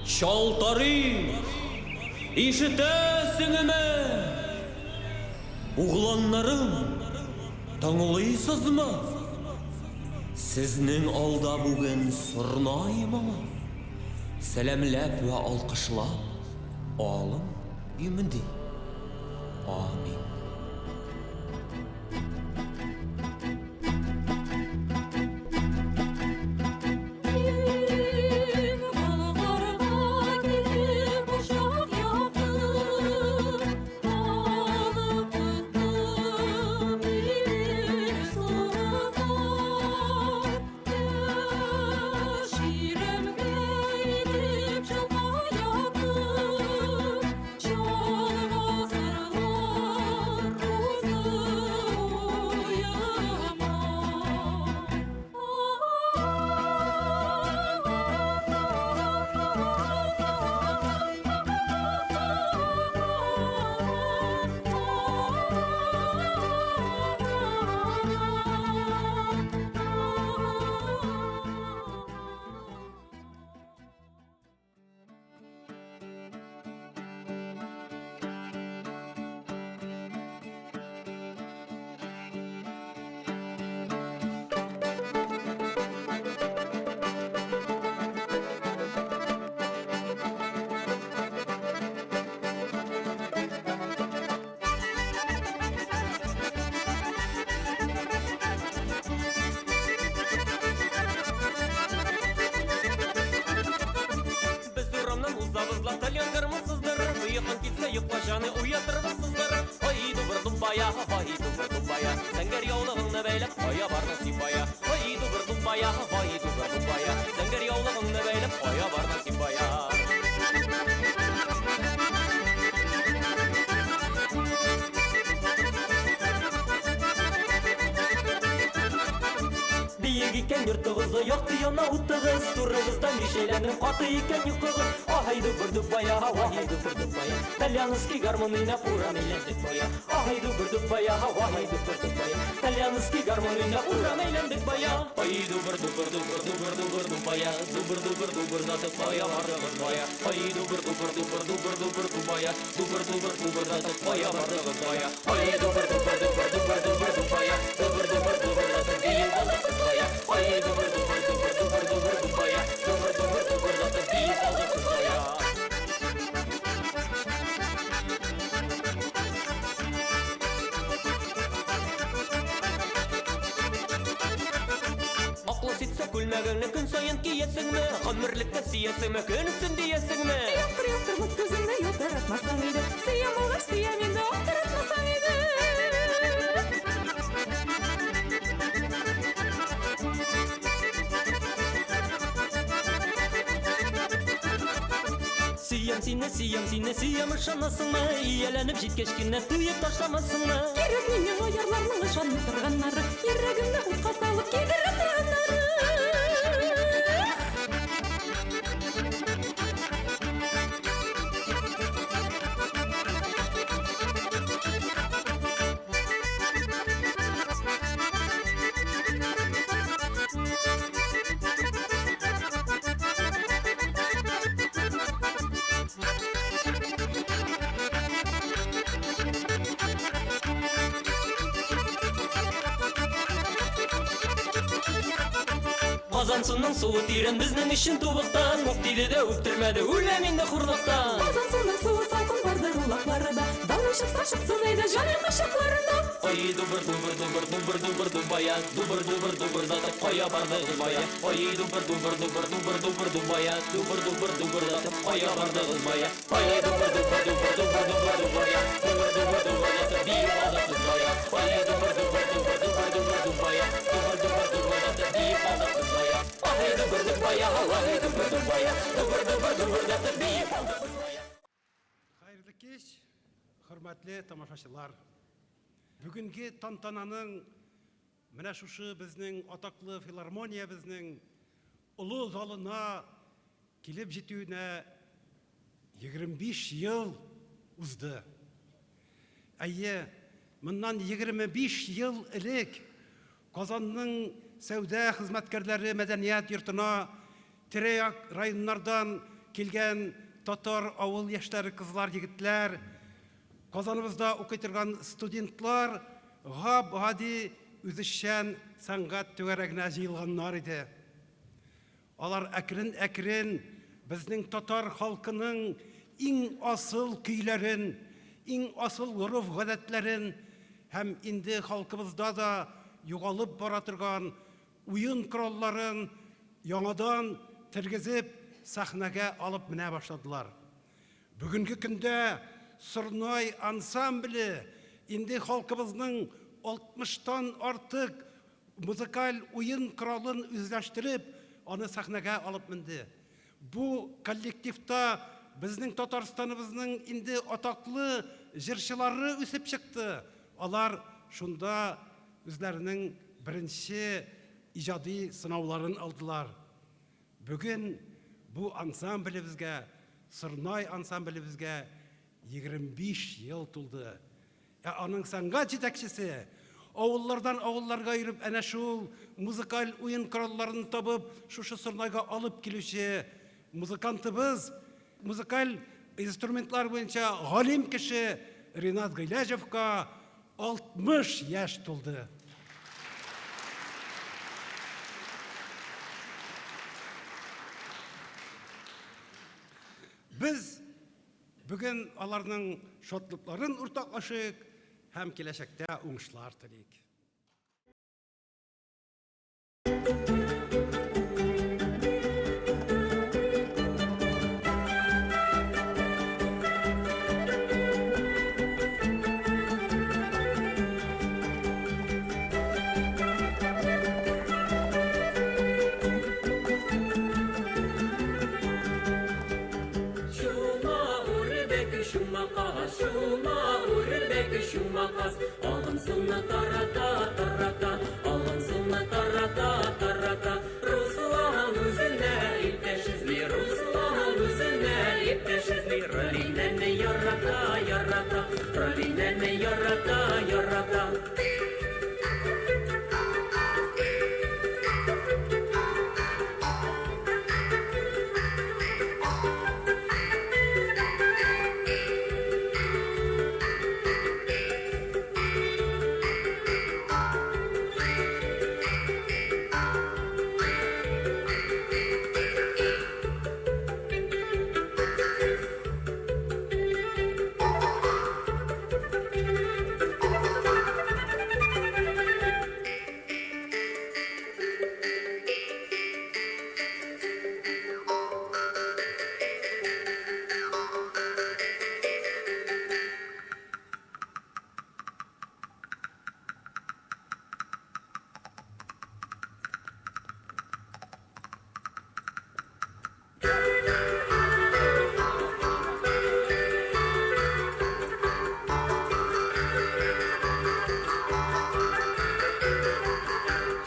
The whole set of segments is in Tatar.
Чал тарих! Ишетәсеңме? Угланнарым, тыңлыйсызмы? Сезнең алда бүген сорнай моңы. Сәламләп вә алкышлап алың имди. Амин. Без урамнан узабыз ла тальян гармун сыздырып, Йокың килсә йокла җаный уятырбыз сыздырып. Ай дубыр дубая, ай дубыр дубая, Зәңгәр яулыгыңны бәйләп кая бардың син бая? Ай дубыр дубая, ай дубыр дубая, Зәңгәр яулыгыңны бәйләп кая бардың син бая? Биек икән йортыгыз, якты яна утыгыз, Турыгызда мишәйләнеп каты икән йокыгыз. Аһай дубыр дубая, аһай дубыр дубая, Тальяновский гармун уйнап урам әйләндек бая. Аһай дубыр дубая, аһай дубыр дубая, Тальяновский гармун уйнап урам әйләндек бая. Ай дубыр дубыр дубыр дубыр дубыр дубая, Дубыр дубыр дубырдатып кая бардыгыз бая? Ай дубыр дубыр дубыр дубыр дубыр дубая, Дубыр дубыр дубырдатып кая бардыгыз бая? Ай дубыр дубыр дубыр дубыр дубыр дубая, Дубыр дубыр дубырдатып биеп алдык без бая. Ай дубыр дубыр дубыр дубыр дубыр дубая, Дубыр дубыр дубырдатып биеп алдык без бая. Аклы ситсә күлмәгеңне көн саен киясеңме? Гомерлеккә сөясеңме, көн үтсен диясеңме? Яптыр, яптыр, ут күзеңне ялтыратмасаң иде. Сөям булгач, сөям инде, аптыратмасаң иде. Сөям сине, сөям сине, сөям ышанасыңмы? Ияләнеп җиткәч кенә туеп ташламасыңмы? Кирәкми миңа ярларның ышанмый торганнары, Йөрәгемне утка салып көйдерә торганнары. Казансуның суы тирән безнең өчен тубыктан Ук тиде дә үптермәде, үләм инде хурлыктан. Казансуның суы салкын бардыр улаклары да, Давыл чыкса чыксын әйдә җаным кочакларында. Ай дубыр дубыр дубыр дубыр дубыр дубая, Дубыр дубыр дубырдатып кая бардыгыз бая? Ай дубыр дубыр дубыр дубыр дубыр дубая, Дубыр дубыр дубырдатып кая бардыгыз бая? Ай дубыр дубыр дубыр дубыр дубыр дубая, Дубыр дубыр дубырдатып биеп алдык без бая. Ай дубыр дубыр дубыр дубыр дубыр дубая, Дубыр дубыр дубырдатып биеп алдык без бая. Ай дубыр дубая, ай дубыр дубая, Дубыр дубыр дубырдатып биеп алдык без бая. Хәерле кич, хөрмәтле тамашачылар. Бүгенге тантананың менә шушы безнең атаклы филармониябезнең олы залына килеп җитүенә 25 ел узды. Әйе, моннан 25 ел элек Казанның сәүдә хезмәткәрләре мәдәният йортына тирә-як районнардан килгән татар авыл яшьләре, кызлар, егетләр, Казаныбызда укый торган студентлар гап-гади үзешчән сәнгать түгәрәгенә җыелганнар иде. Алар әкрен-әкрен безнең татар халкының иң асыл көйләрен, иң асыл гореф-гадәтләрен һәм инде халкыбызда да югалып бара торган уен коралларын яңадан тергезеп, сәхнәгә алып менә башладылар. Бүгенге көндә Сорнай ансамбле инде халкыбызның 60-тан артык музыкаль уен коралын үзләштереп, аны сәхнәгә алып менде. Бу коллективта безнең Татарстаныбызның инде атаклы җырчылары үсеп чыкты. Алар шунда үзләренең беренче иҗади сынауларын алдылар. Бүген бу ансамблебезгә, Сорнай ансамблебезгә 25 ел тулды. Ә аның сәнгать җитәкчесе, авыллардан авылларга йөреп, әнә шул музыкаль уен коралларын табып, шушы Сорнайга алып килүче музыкантыбыз, музыкаль инструментлар буенча галим кеше Ринат Гыйләҗевка 60 яшь тулды. Без бүген аларның шатлыкларын уртаклашыйк һәм киләчәктә уңышлар телик. Шума үрдәк, шума каз, шума үрдәк, шума каз, Агым суны тарата, тарата, агым суны тарата, тарата. Руслан үзенә иптәш эзли, Руслан үзенә иптәш эзли, Ралинәне ярата, ярата, Ралинәне ярата, ярата.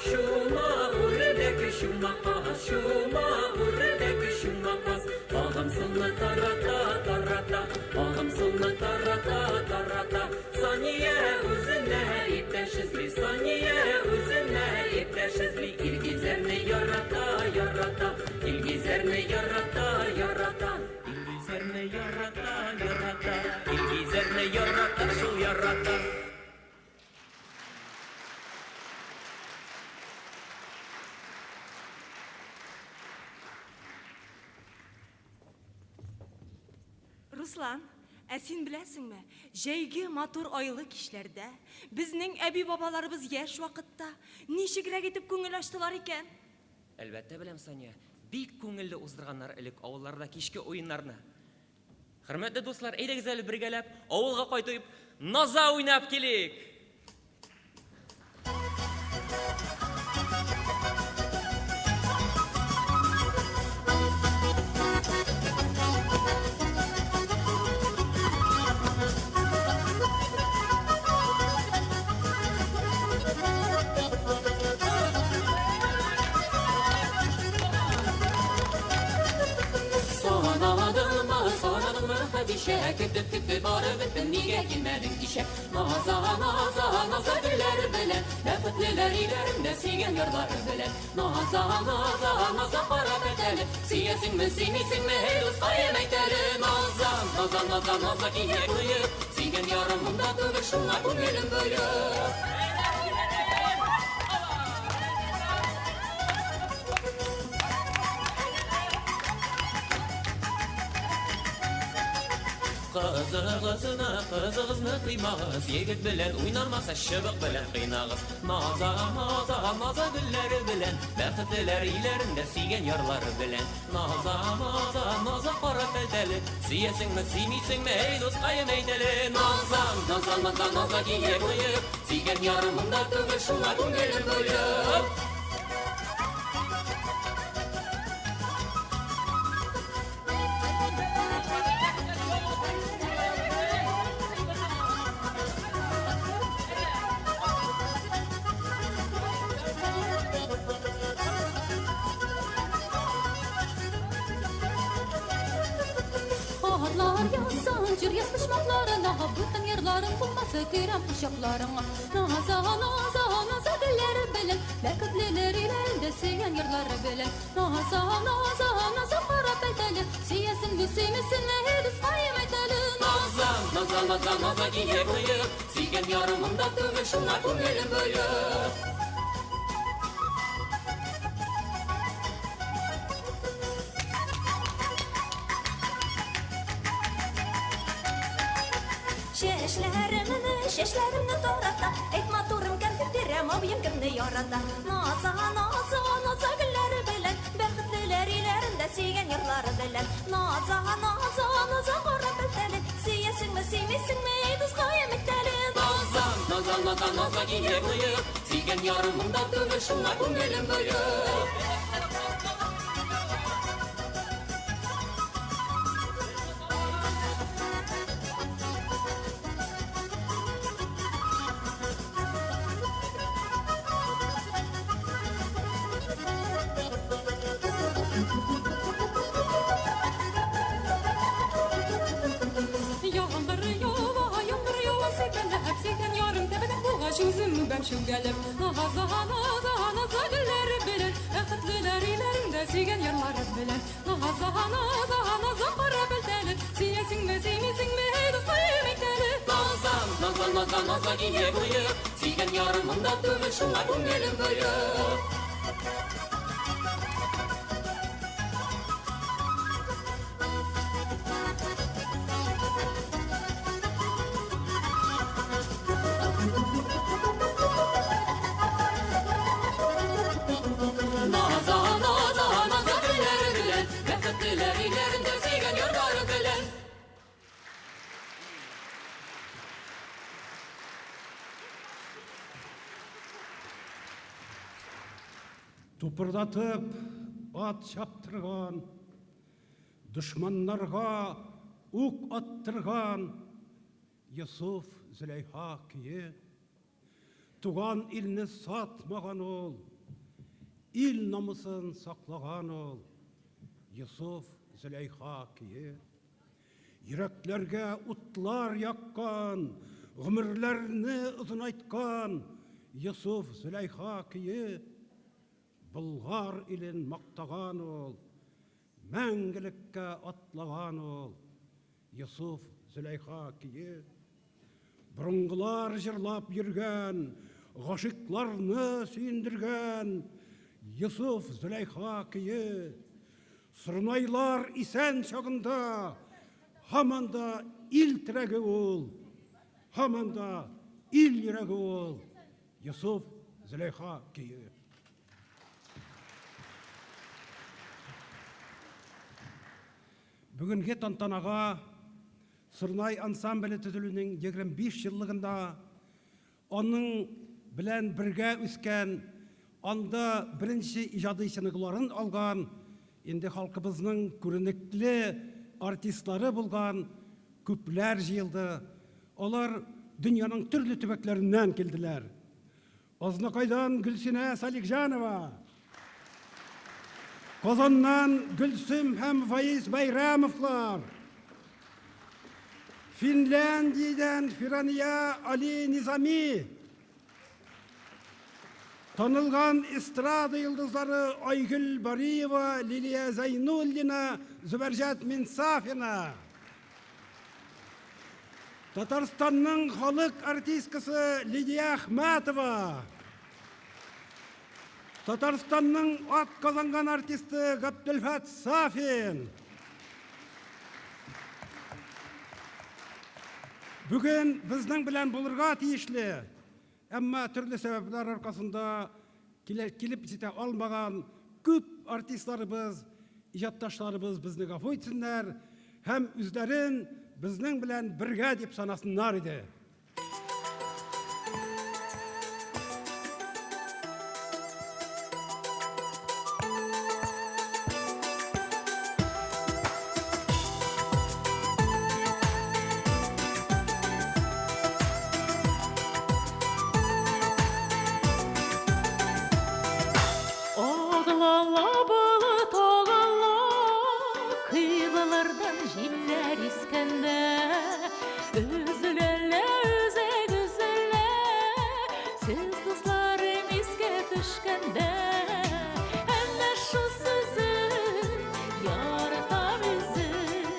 Шума үрдәк, шума каз, шума үрдәк, шума каз, Агым суны тарата, тарата, агым суны тарата, тарата. Сания үзенә иптәш эзли, Сания үзенә иптәш эзли, Илгизәрне ярата, ярата, Илгизәрне ярата, ярата. Илгизәрне ярата, ярата, Илгизәрне ярата, шул ярата. Руслан, ә син беләсеңме, җәйге матур айлы кичләрдә безнең әби-бабаларыбыз яшь вакытта ничегрәк итеп күңел ачтылар икән? Әлбәттә беләм, Сания. Бик күңелле уздырганнар элек авылларда кичке уеннарны. Хөрмәтле дуслар, әйдәгез әле бергәләп авылга кайтып, наза уйнап килик! Соналадыңмы, сорадыңмы, Хәдичә, көтеп көтеп барып беттем, нигә килмәдең кичә? Наза, наза, наза гөлләр белән. белән, Бәхетлеләр өйләрендә сөйгән ярлары белән. Наза, Наза, Наза кара пәлтәле, Сөясеңме, сөймисеңме, эй дускаем, әйт әле. Наза, Наза, Наза, Наза киек куеп, Сөйгән ярым монда түгел, шуңа күңелем боек. Кызыгызны, кызыгызны тыймагыз, Егет белән уйнамаса, чыбык белән кыйнагыз. Наза, Наза, Наза гөлләре белән, Бәхетлеләр өйләрендә сөйгән ярлары белән. Наза, Наза, Наза кара пәлтәле, Сөясеңме, сөймисеңме, әй дускаем, әйт әле. Наза, Наза, Наза, Наза киек куеп, Сөйгән ярым монда түгел, шуңа күңелем боек. Атлар язсын, җыр яз почмакларына, Бүтән ярларың булмаса, керәм кочакларыңа. Наза, Наза, Наза гөлләре белән, Бәхетлеләр өйләрендә сөйгән ярлары белән. Наза, Наза, Наза кара пәлтәле, Сөясеңме, сөймисеңме, эй дускаем, әйт әле. Наза, Наза, Наза, Наза киек куеп, Сөйгән ярым монда түгел, шуңа күңелем боек. Чәчләремне, чәчләремне тарата, Әйт матурым, кәнфит бирәм, абыем кемне ярата. Наза, Наза, Наза гөлләре белән, Бәхетлеләр өйләрендә сөйгән ярлары белән. Наза, Наза, Наза кара пәлтәле, Сөясеңме, сөймисеңме, әй дускаем, әйт әле. Наза, Наза, Наза, Наза киек куеп, Сөйгән ярым монда түгел, шуңа күңелем боек. Яңгыр ява, яңгыр ява сипәләп, Сөйгән ярым тәбәнәк булгач, үзем үбәм чүгәләп. Наза, Наза, Наза гөлләре белән, Бәхетлеләр өйләрендә сөйгән ярлары белән. Наза, Наза, Наза кара пәлтәле, Сөясеңме, сөймисеңме, әй дускаем, әйт әле. Наза, Наза, Наза, Наза киек куеп, Сөйгән ярым монда түгел, шуңа күңелем боек. Наза, Наза, Наза гөлләре белән, Бәхетлеләр өйләрендә сөйгән ярлары белән. Тупырдатып ат чаптырган, дошманнарга ук аттырган Йосыф Зөләйха көе. Туган илне сатмаган ул, ил намусын саклаган ул. Йосыф Зөләйха көе. Йөрәкләргә утлар яккан, гомерләрне озынайткан Йосыф Зөләйха көе. Болгар илен мактаган ул, мәңгелеккә атлаган ул. Йосыф Зөләйха көе. Борынгылар җырлап йөргән, гашыйкларны сөендергән Йосыф Зөләйха көе. Сорнайлар исән чагында һаман да ил терәге ул, һаман да ил йөрәге ул. Йосыф Зөләйха көе. Бүгенге тантанага Сорнай ансамбле төзелүнең 25 еллыгында аның белән бергә үскән, анда беренче иҗади чыныгуларын алган, инде халкыбызның күренекле артистлары булган күпләр җыелды. Алар дөньяның төрле төбәкләреннән килделәр. Азнакайдан Гөлсинә Салихҗанова, Казаннан Гөлсем һәм Ваиз Байрамовлар, Финляндиядән Фирания Али Низами, Танылган эстрада йолдызлары Айгөл Бариева, Лилия Зәйнуллина, Зөбәрҗәт Минсафина. Татарстанның халык артисткасы Лидия Әхмәтова. Татарстанның ат казанган артисты Габделфәт Сафин. Бүген безнең белән булырга тиешле, әмма төрле сәбәпләр аркасында килеп җитә алмаган күп артистларыбыз, иҗатташларыбыз безне гафу итсеннәр һәм үзләрен безнең белән бергә дип санасыннар иде. Аглала болыт агала, Кыйблалардан җилләр искәндә, Өзеләлә, үзәк өзелә, Сез, дусларым, искә төшкәндә. Әнә шул сүзем, яратам үзен,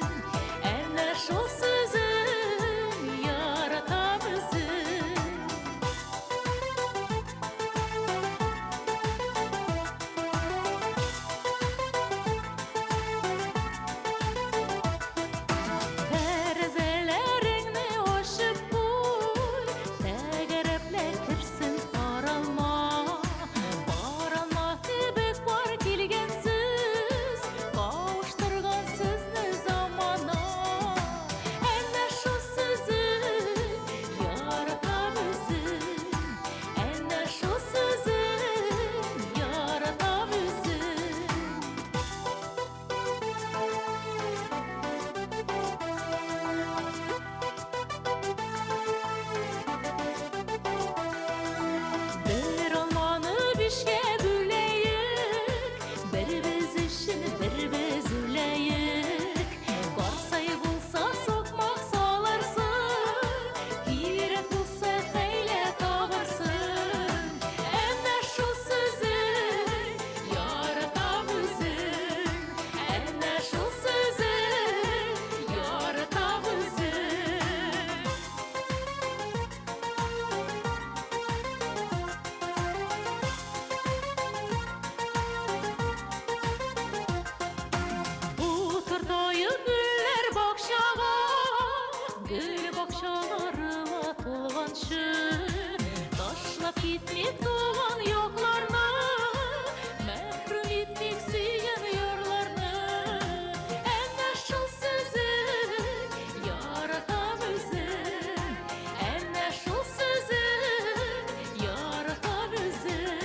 Әнә шул сүзем, яратам үзен. Тәрәзәләреңне ачып куй, Тәгәрәпләр керсен каралма. Каралма кебек пар килгәнсез, Кавыштырган сезне замана. Әнә шул сүзен яратам үзен, Әнә шул сүзен яратам үзен. Бер алманы бишкә бүләек, Бер без өчен, бер без үләек. Карсай булса, сукмак салырсың, Кирәк булса, хәйлә табырсың. Әнә шул сүзен яратам үзен, Әнә шул сүзен яратам үзен. Утыртаек гөлләр бакчага, Гөл бакчаларыма тулганчы. Ташлап китмик туган якларны, Мәхрүм итмик сөйгән ярларны. Әнә шул сүзен яратам үзен, Әнә шул сүзен яратам үзен.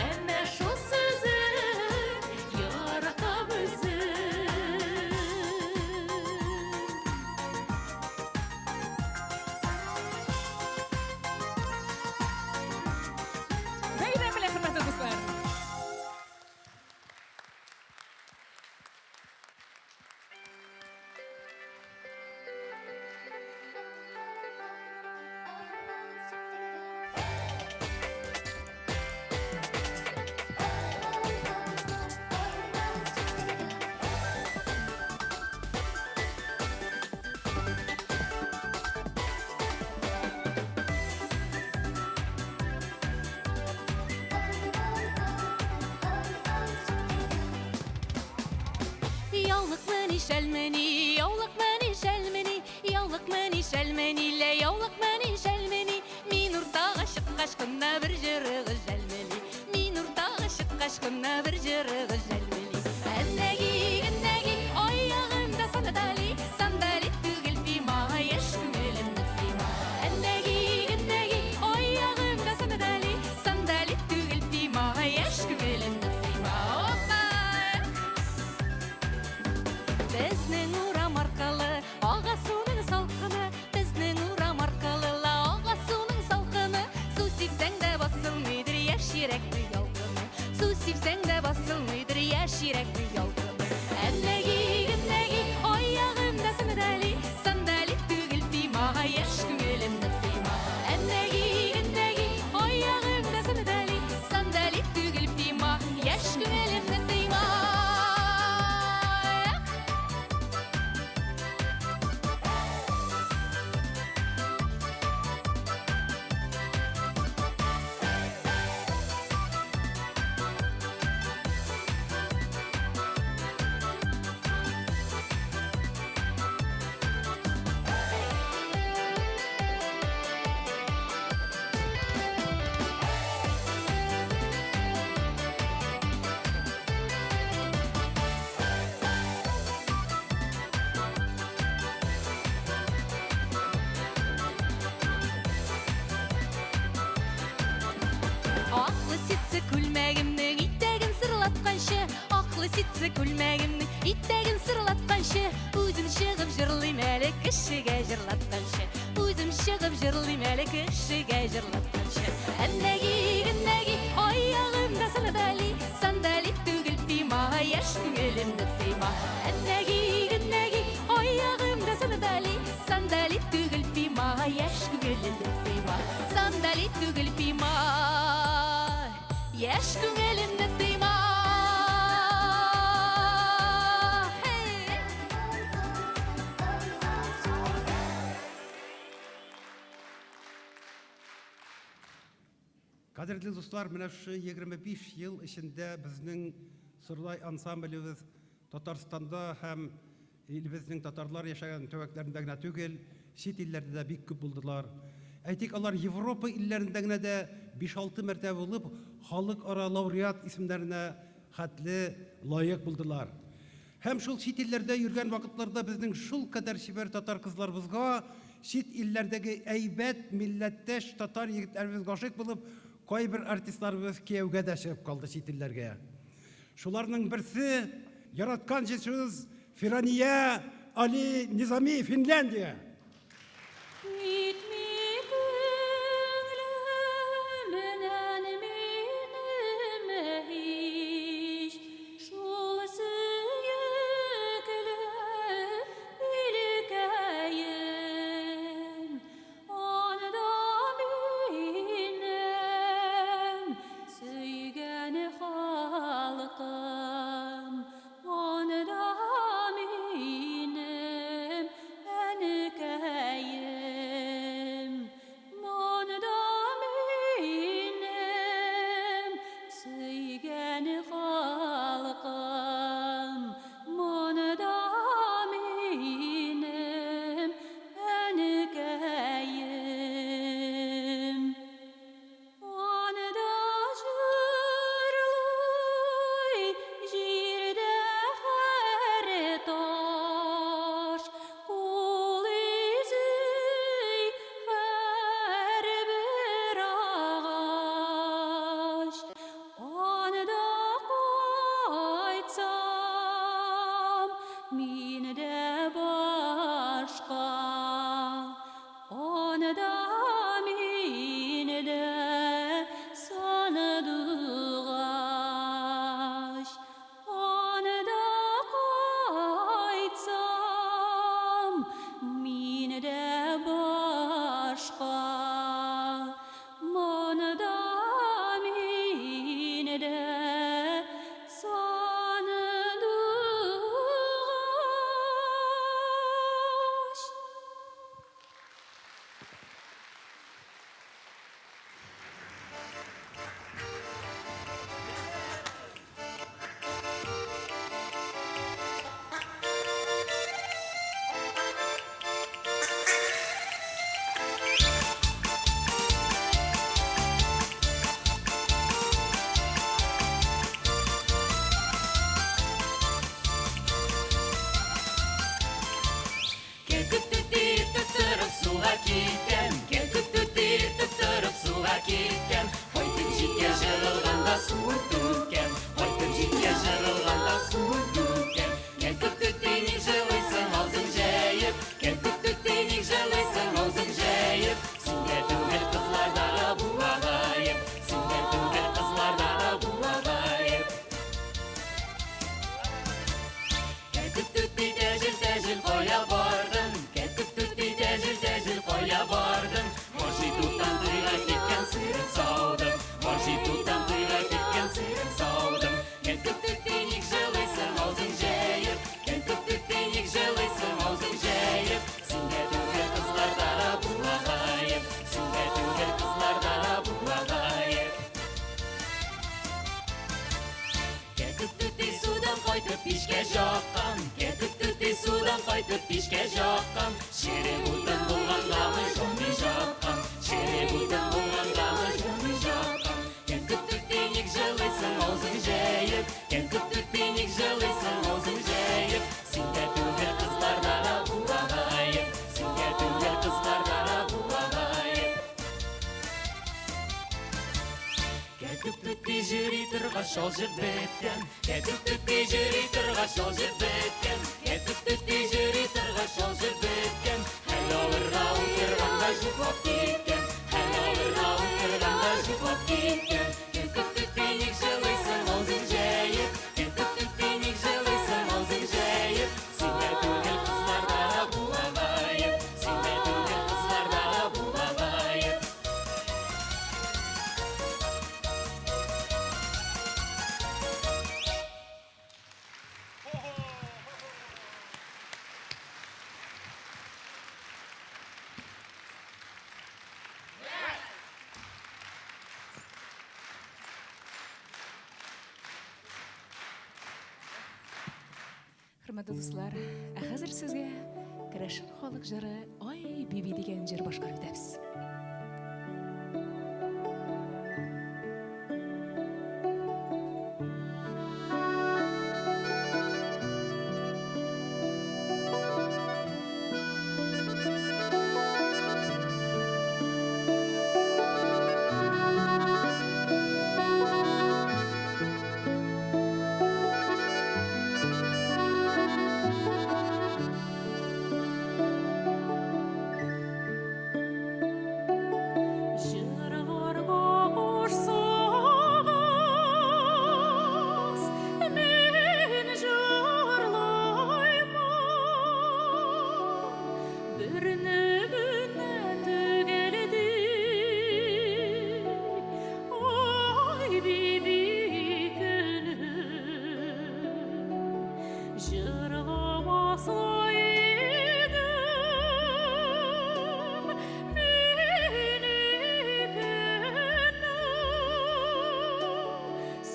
Әнә шул сүзен яратам үзен. Бәйрәм белән, хөрмәтле дуслар! Яулыкмыни, шәлмени, яулыкмыни, шәлмени, яулыкмыни, шәлмени, лә яулыкмыни, шәлмени, мин уртага чыккач кына бер җырыгыз жәлмени, мин уртага чыккач кына бер җырыгыз жәлмени. Әннәги, әннәги, аягымда сандали, сандали түгел пима, яшь күңелемне тыйма. Әннәги, әннәги, аягымда сандали, сандали түгел пима, яшь күңелемне тыйма. Опа! Безнең урам аркылы ага суның салкыны, безнең урам аркылы ла ага суның салкыны. Су сипсәң дә басылмыйдыр яшь йөрәкнең ялкыны. Су сипсәң дә басылмыйдыр яшь йөрәкнең ялкыны. Әннәги, әннәги, аягымда сандали, сандали түгел пима, Пуговица күлмәгемнең итәген сырлатканчы, үзем чыгып җырлыйм әле кешегә җырлатканчы. Үзем чыгып җырлыйм әле кешегә җырлатканчы. Әннәги, геннәги, аягымда сандали, сандали түгел пима, яшь күңелемне тыйма. Әннәги, геннәги, аягымда сандали, сандали түгел пима, яшь күңелемне тыйма. Сандали түгел пима, яшь күңелемне тыйма. Hey! Кадерле дуслар, менә шушы 25 ел эчендә безнең Сырлай ансамблебез Татарстанда һәм илебезнең татарлар яшәгән төбәкләрендә генә түгел, чит илләрдә дә бик күп булдылар. Әйтик, алар Европа илләрендә генә дә 5-6 мәртәбә булып, халыкара лауреат исемнәренә хәтле лаек булдылар. Һәм шул чит илләрдә йөргән вакытларда безнең шул кадәр чибәр татар кызларыбызга чит илләрдәге әйбәт милләттәш татар егетләребез гашыйк булып, кайбер артистларыбыз кияүгә дә чыгып калды чит илләргә. Шуларның берсе яраткан җырчыбыз Фирания Али Низами, Финляндия. Китми күңлемнән минем һич шул сөекле илкәем. Анда минем сөйгән халкым, анда минем әнкәем. Монда минем сөйгән халкым, монда минем әнкәем. Анда җырлый җирдә һәр таш, кул изи һәрбер агач. Анда кайтсам, мин дә башка, анда мин дә сандугач. Анда кайтсам, мин дә башка, монда мин дә сандугач. Кәкүк түти иртүк торып суга китәм, Кәкүк түти иртүк торып суга китәм. Кайтып җиткән җырылганда суын түкәм, Кайтып җиткән җырылганда суын түкәм. Кәкүк түти ник җылыйсың аузың җәеп, Кәкүк түти ник җылыйсың аузың җәеп. Синдә түгел кызларда да бу гаеп, Синдә түгел кызларда да бу гаеп. Кәкүк түти тәҗел тәҗел кая бардың? Кәкүк түти тәҗел тәҗел кая бардың? Марҗый туктан туйга киткән сыерын саудым. Марҗый туктан туйга киткән сыерын саудым. Кәкүк түти ник җылыйсың аузың җәеп? Кәкүк түти ник җылыйсың аузың җәеп? Синдә түгел кызларда да бу гаеп. Синдә түгел кызларда да бу гаеп. Кәкүк түти судан кайтып пичкә яккан, Кәкүк түти судан кайтып пичкә яккан. Черек утын булгангамы җанны яккан, Черек утын булгангамы җанны яккан. Кәкүк түти ник җылыйсың аузың җәеп, Кәкүк түти ник җылыйсың аузың җәеп. Синдә түгел кызларда да бу гаеп, Синдә түгел кызларда да бу гаеп. Кәкүк түти йөри торгач торгач алҗып беткән. Кәтүк түти җөри торгач алҗып беткән. Кәтүк түти җөри торгач алҗып беткән. Хәл алырга утырганда йоклап киткән. Хәл алырга утырганда йоклап киткән. Кәтүк түти ник җылыйсың авызын җәеп? Кәтүк түти ник җылыйсың авызын җәеп? Синдә түгел кызларда да була гаеп. Синдә түгел кызларда да була гаеп. Хөрмәтле дуслар, ә хәзер сезгә керәшен халык җыры Ай биби дигән җыр башкарып итәбез. Җырларга кушсагыз, мин җырлаймын. Берне генә төгәл ди, ай биби көнем. Җырламаслай идем, мин икәнем.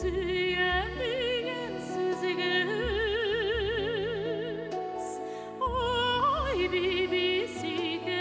Сөям дигән сүзегез, ай биби сөйкемем.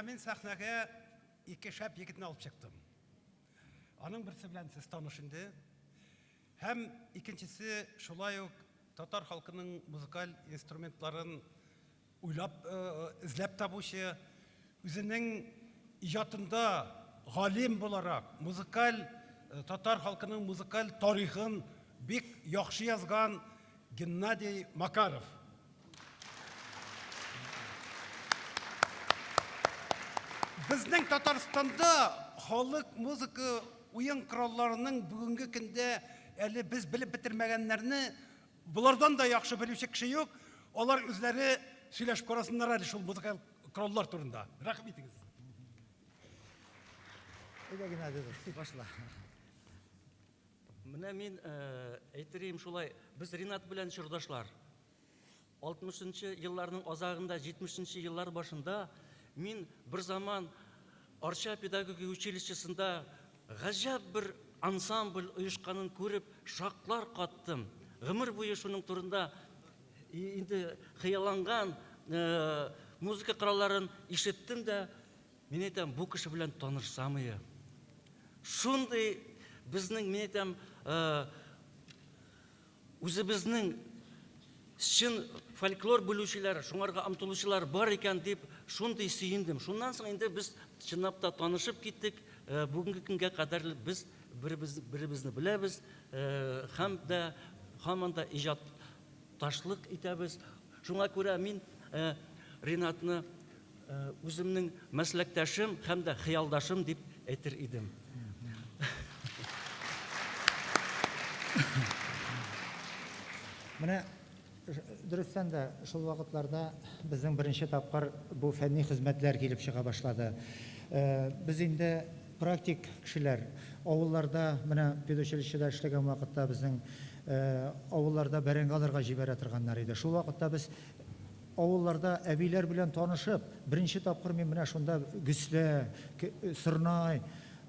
Менә мин сәхнәгә ике шәп егетне алып чыктым. Аның берсе белән сез таныш инде. Һәм икенчесе шулай ук татар халкының музыкаль инструментларын уйлап, эзләп табучы, үзенең иҗатында галим буларак, музыкаль татар халкының музыкаль тарихын бик яхшы язган Геннадий Макаров. Безнең Татарстанда халык музыка уен коралларының бүгенге көндә әле без белеп бетермәгәннәрне болардан да яхшы белүче кеше юк. Алар үзләре сөйләшеп карасыннар әле шул музыка кораллар турында. Рәхим итегез. Әйдә, Геннадий, башла. Менә мин әйтер идем шулай, без Ринат белән чордашлар. 60 нчы елларның азагында, 70 нче еллар башында мин бер заман Арча педагогия училищесында гаҗәп бер ансамбль оешканын күреп шаклар каттым. Гомер буе шуның турында инде хыялланган музыка коралларын ишеттем дә, мин әйтәм, бу кеше белән танышсамые. Шундый безнең, мин әйтәм, Үзебезнең чын фольклор белүчеләр, шуңарга омтылучылар бар икән дип шундый сөендем. Шуннан соң инде без чынлап та танышып киттек. Бүгенге көнгә кадәр без беребез беребезне беләбез һәм дә һаман да иҗатташлык итәбез. Шуңа күрә мин Ринатны үземнең мәсләктәшем һәм дә хыялдашым дип әйтер идем. Менә дөрестән дә шул вакытларда безнең беренче тапкыр бу фәнни хезмәтләр килеп чыга башлады. Без инде практик кешеләр. Авылларда, менә педучилищеда эшләгән вакытта безнең авылларда бәрәңге алырга җибәрә торганнар иде. Шул вакытта без Авылларда әбиләр белән танышып, беренче тапкыр мин менә шунда гөслә, сорнай,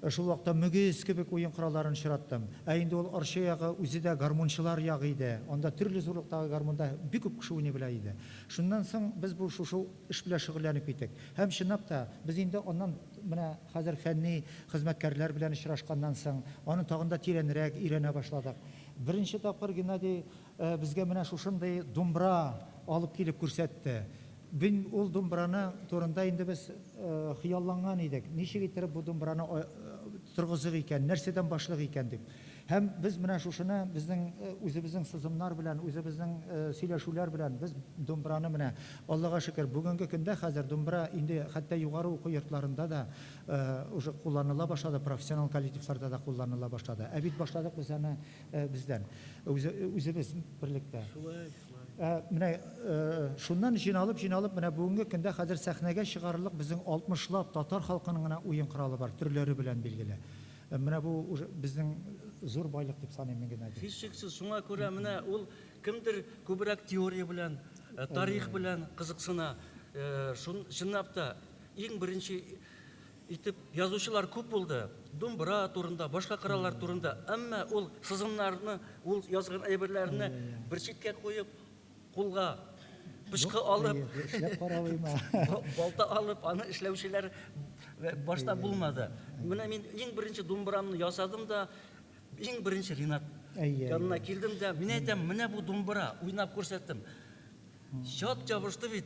шул вакытта мөгез кебек уен коралларын очраттым. Ә инде ул Арча ягы үзе дә гармунчылар ягы иде. Анда төрле зурлыктагы гармунда бик күп кеше уйный белә иде. Шуннан соң без бу шушы эш белән шөгыльләнеп киттек. Һәм чынлап та, без инде аннан менә хәзер фәнни хезмәткәрләр белән очрашканнан соң, аны тагын да тирәнрәк өйрәнә башладык. Беренче тапкыр Геннадий Безгә менә шушындый думбра алып килеп күрсәтте. Мин ул думбраны турында инде без хыялланган идек. Ничек иттереп бу думбраны торгызык икән, нәрсәдән башлык икән дип. Һәм без менә шушыны безнең үзебезнең сызымнар белән, үзебезнең сөйләшүләр белән без думбраны менә, Аллага шөкер, бүгенге көндә хәзер думбра инде хәтта югары уку йортларында да уже кулланыла башлады, профессионал коллективларда да кулланыла башлады. Ә бит башладык без аны Бездән. Үзебез берлектә. Шулай, шулай. Менә шуннан җыйналып, җыйналып, менә бүгенге көндә хәзер сәхнәгә чыгарырлык безнең алтмышлап татар халкының гына уен коралы бар, төрләре белән билгеле. Менә бу уже безнең зур байлык дип саныйм мин, Геннадий. Һичшиксез, шуңа күрә менә ул кемдер күбрәк теория белән, тарих белән кызыксына. Шун, чынлап та, иң беренче Итеп язучылар күп булды, думбра турында, башка кораллар турында, әмма ул сызымнарны, ул язган әйберләрне бер читкә куеп, кулга пычкы алып, эшләп каравыйма. Балта алып, аны эшләүчеләр башта булмады. Менә мин иң беренче думбрамны ясадым да, иң беренче Ринат янына килдем дә, мин әйтәм, менә бу думбра, уйнап күрсәттем. Чат ябышты бит.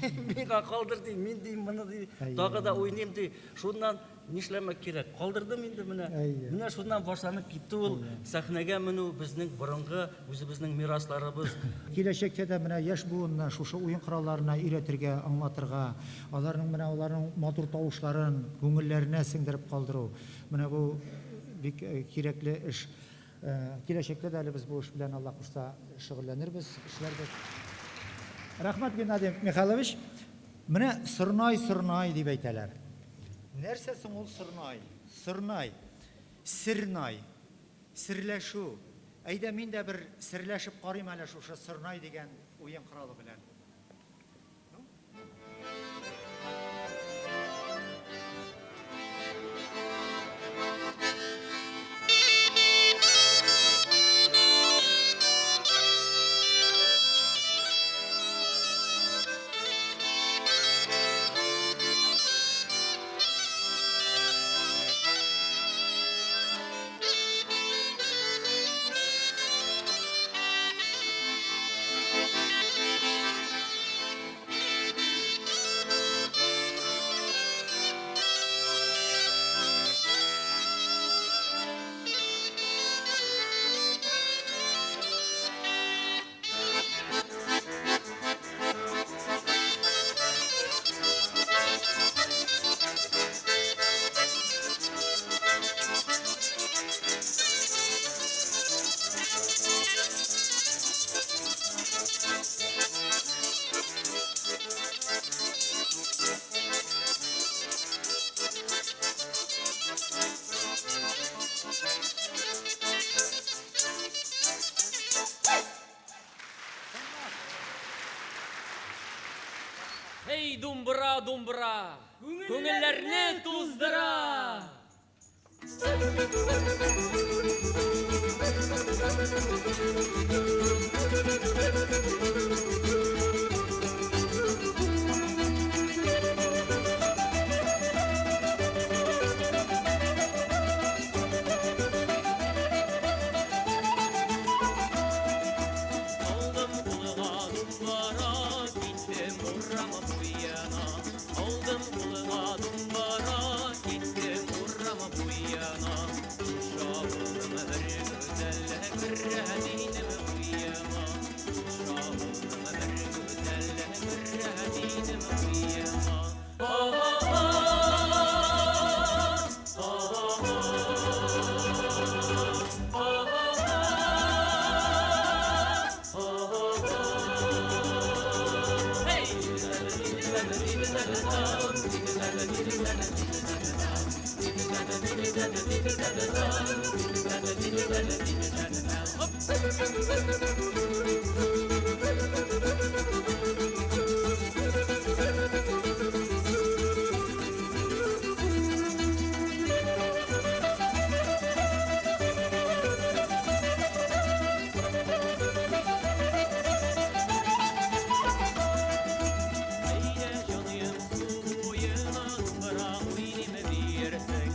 Миңа калдыр ди, мин ди, моны ди, тагы да уйныйм ди. Шуннан нишләмәк кирәк? Калдырдым инде менә. Менә шуннан башланып китте ул сәхнәгә менү, безнең борынгы үзебезнең мирасларыбыз. Киләчәктә дә менә яшь буынны шушы уен коралларына өйрәтергә, аңлатырга, аларның менә аларның матур тавышларын күңелләренә сеңдереп калдыру, менә бу бик кирәкле эш. Киләчәктә дә әле без бу эш белән, Алла кушса, шөгыльләнербез, эшләрбез. Рәхмәт, Геннадий Михайлович. Менә сорнай, сорнай дип әйтәләр. Нәрсә соң ул сорнай? Сорнай, сернай, серләшү. Әйдә, мин дә бер серләшеп карыйм әле шушы сорнай дигән уен коралы белән. думбра, думбра, күңелләрне туздыра. Алдым кулыма думбара, киттем урам буена. Алдым кулыма думбара, киттем урам буена. Шуша булдым бер гүзәл, керәдинем уема. Шуша булдым бер гүзәл, керәдинем уема. Әйдә, җаныем, су буена, думбра уйныйм диярсең.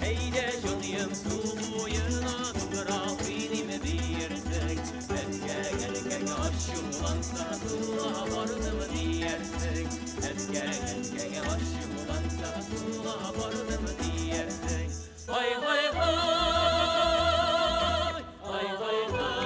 Әйдә, җаныем, су буена, думбра уйныйм диярсең. Әткәң, әнкәң ачуланса, суга бардым диярсең. Әткәң, әнкәң ачуланса, суга бардым диярсең. Һай, һай, һай, һай, һай, һай.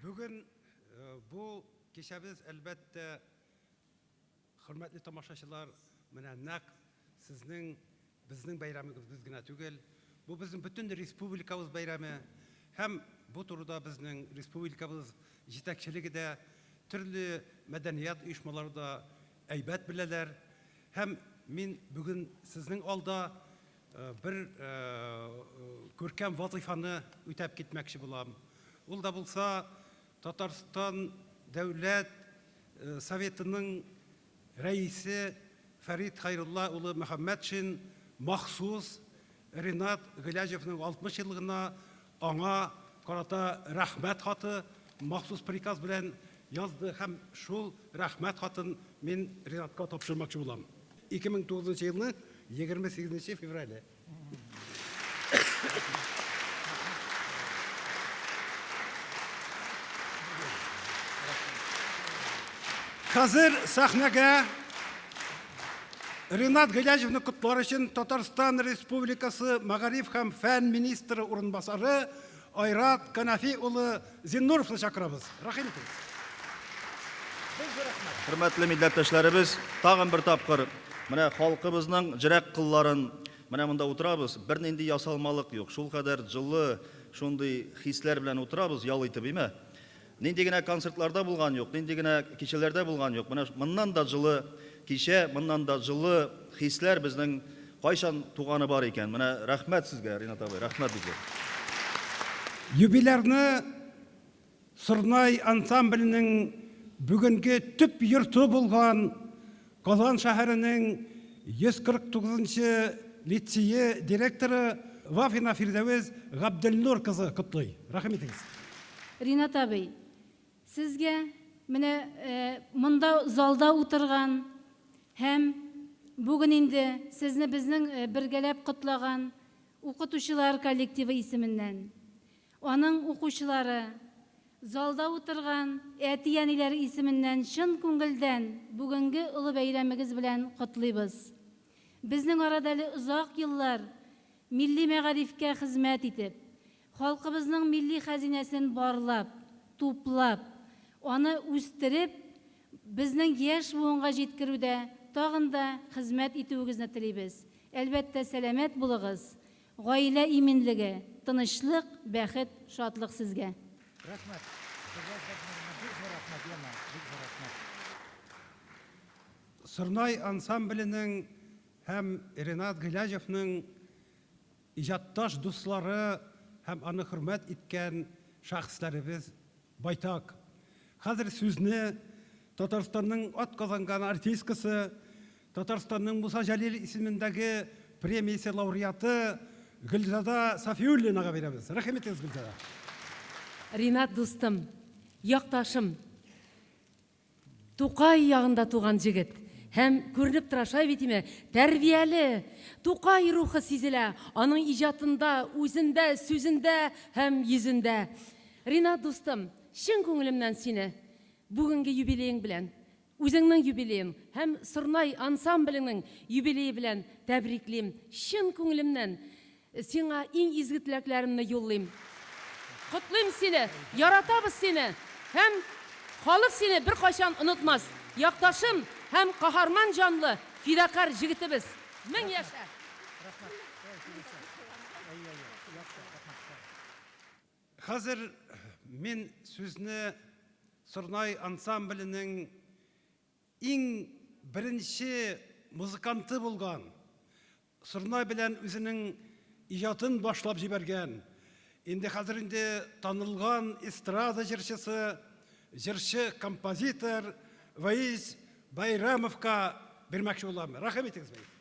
Бүген бу кичәбез, әлбәттә, хөрмәтле тамашачылар, менә нәкъ сезнең, безнең бәйрәмебез генә түгел, бу безнең бөтен республикабыз бәйрәме. Һәм бу турыда безнең республикабыз җитәкчелеге дә, төрле мәдәният оешмалары да әйбәт беләләр. Һәм мин бүген сезнең алда бер күркәм вазыйфаны үтәп китмәкче булам. Ул да булса Татарстан Дәүләт Советының рәисе Фәрит Хәйрулла улы Мөхәммәтшин махсус Ринат Гыйләҗевның 60 еллыгына аңа карата рәхмәт хаты махсус приказ белән язды һәм шул рәхмәт хатын мин Ринатка тапшырмакчы булам. 2009 елның 28 феврале. Хәзер сәхнәгә Ринат Гыйләҗевны котлар өчен Татарстан Республикасы мәгариф һәм фән министры урынбасары Айрат Канәфи улы Зиннуровны чакырабыз. Рәхим итегез. Хөрмәтле милләттәшләребез, тагын бер тапкыр менә халкыбызның җөрәк кылларын менә монда утырабыз, бернинди ясалмалык юк, шулкадәр җылы, шундый хисләр белән утырабыз, ял итеп, име? Нинди генә концертларда булган юк, нинди генә кичәләрдә булган юк. Менә моннан да җылы кичә, моннан да җылы хисләр безнең кайчан туганы бар икән. Менә рәхмәт сезгә, Ринат абый, рәхмәт бик зур. Юбилярны Сорнай ансамбленең бүгенге төп йорты булган Казан шәһәренең 149 нчы лицее директоры Вафина Фирдәвес Габделнур кызы котлый. Рәхим итегез. Ринат абый, сезгә менә монда залда утырган һәм бүген инде сезне безнең бергәләп котлаган укытучылар коллективы исеменнән, аның укучылары, залда утырган әти-әниләр исеменнән чын күңелдән бүгенге олы бәйрәмегез белән котлыйбыз. Безнең арада әле озак еллар. милли мәгарифкә хезмәт итеп, халкыбызның милли хәзинәсен барлап, туплап, аны үстереп, безнең яшь буынга җиткерүдә тагын да хезмәт итүегезне телибез. Әлбәттә, сәламәт булыгыз, гаилә иминлеге, тынычлык, бәхет, шатлык сезгә. Рәхмәт. Сезгә бик зур рәхмәт, яме, бик зур рәхмәт. Сорнай ансамбленең һәм Ренат Гыйләҗевның иҗатташ дуслары һәм аны хөрмәт иткән шәхесләребез байтак. Хәзер сүзне Татарстанның атказанган артисткасы, Татарстанның Муса Җәлил исемендәге премиясе лауреаты Гөлзада Сафиуллинага бирәбез. Рәхим итегез, Гөлзада. Ринат дустым, якташым, Тукай ягында туган җегет. Һәм күренеп тора, шулай бит име, тәрбияле, Тукай рухы сизелә аның иҗатында, үзендә, сүзендә һәм йөзендә. Ринат дустым, чын күңелемнән сине бүгенге юбилеең белән, үзеңнең юбилеең һәм Сорнай ансамблеңнең юбилее белән тәбриклим. Чын күңелемнән Сиңа иң изге теләкләремне юллыйм. Котлыйм сине, яратабыз сине һәм халык сине беркайчан онытмас. Якташым һәм каһарман җанлы, фидакарь җегетебез. Мең яшә! Хәзер мин сүзне Сорнай ансамбленең иң беренче музыканты булган, Сорнай белән үзенең иҗатын башлап җибәргән, инде хәзер инде танылган эстрада җырчысы, җырчы, композитор Ваиз Байрамовка бирмәкче булам. Рәхим итегез, Ваиз.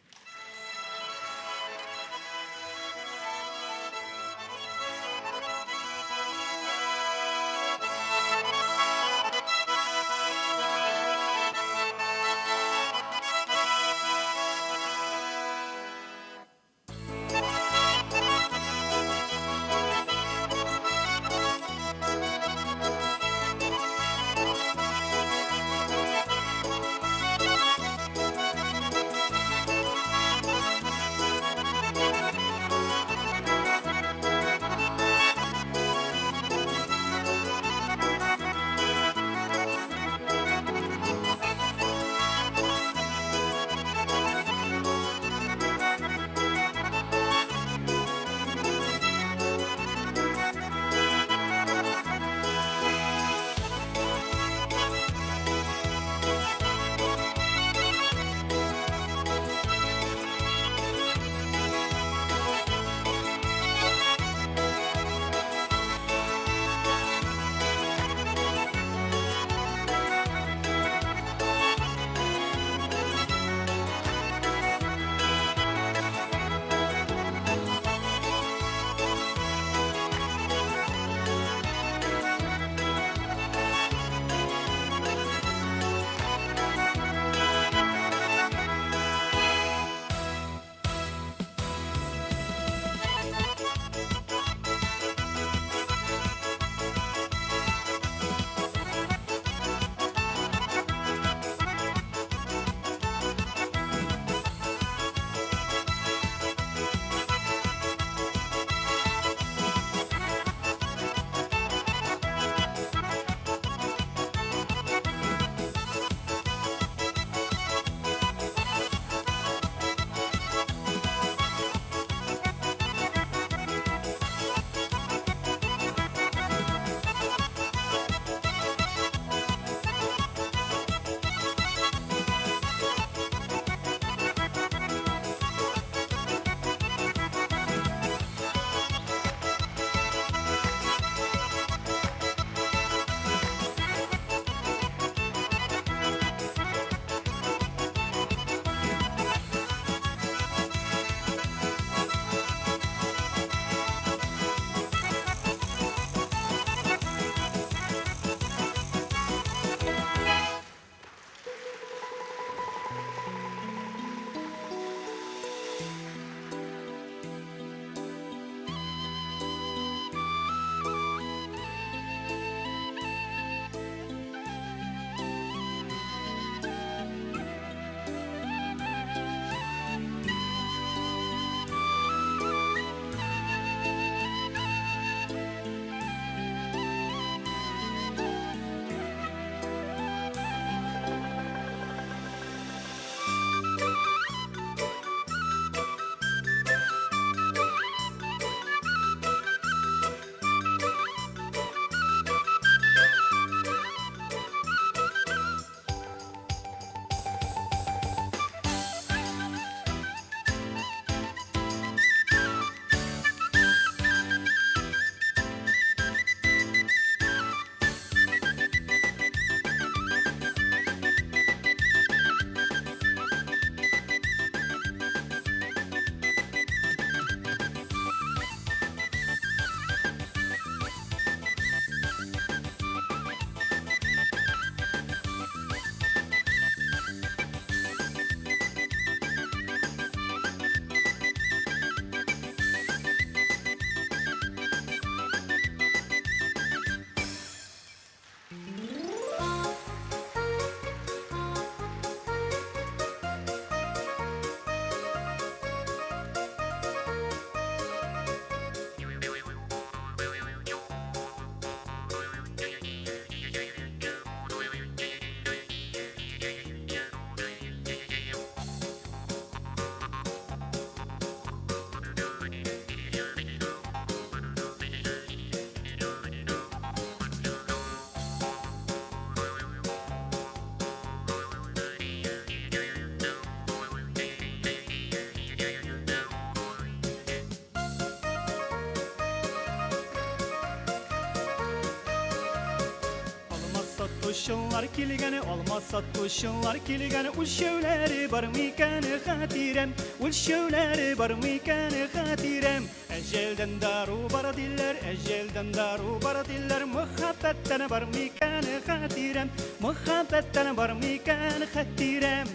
сатучылар килгән, алма сатучылар килгән, үлчәүләре бар микән, хатирәм, үлчәүләре бар микән, хатирәм. Әҗәлдән дару бар диләр, әҗәлдән дару бар диләр, мөхәббәттән бар микән, хатирәм, мөхәббәттән бар микән, хатирәм.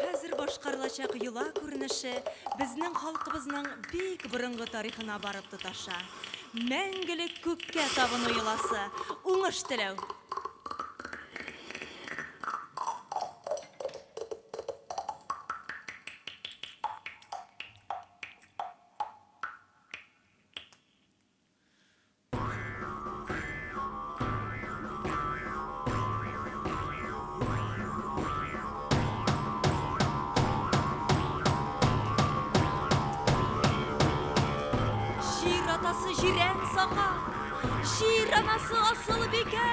Хәзер башкарылачак йола күренеше безнең халкыбызның бик борынгы тарихына барып тоташа. Мәңгелек күккә табыну йоласы. Уңыш теләү. атасы җирән сака, Җир анасы Асылбикә.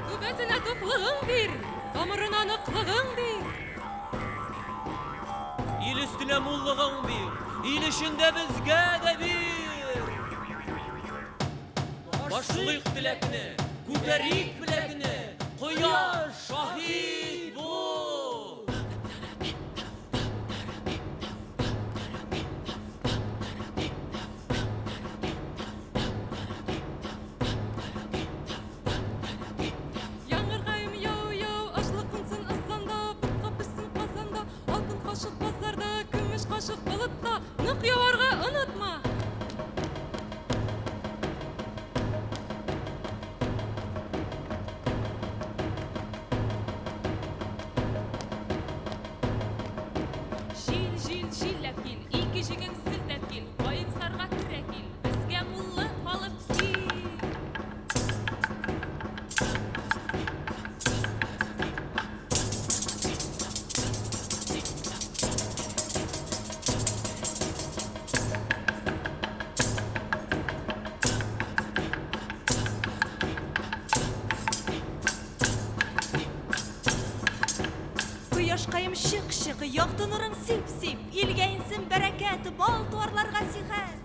Түбәсенә туклыгың бир, тамырына ныклыгың бир. Ил өстенә муллыгың бир, ил эчендә безгә дә бир. Башлыйк теләкне, күтәрик беләкне, кояш шаһит бул! Яңгыркаем яу-яу, ашлык кунсын ызанда, ботка пешсен казанда, алтын кашык базарда, көмеш кашык болытта, нык яварга онытма! Җил, җил, җилләп кил, ике җиңең селтәп кил, каенсарга керә кил, безгә муллык алып кил. Кояшкаем чык чык, якты нурың сип сип, илгә инсен бәрәкәт, бал туарларга сихәт.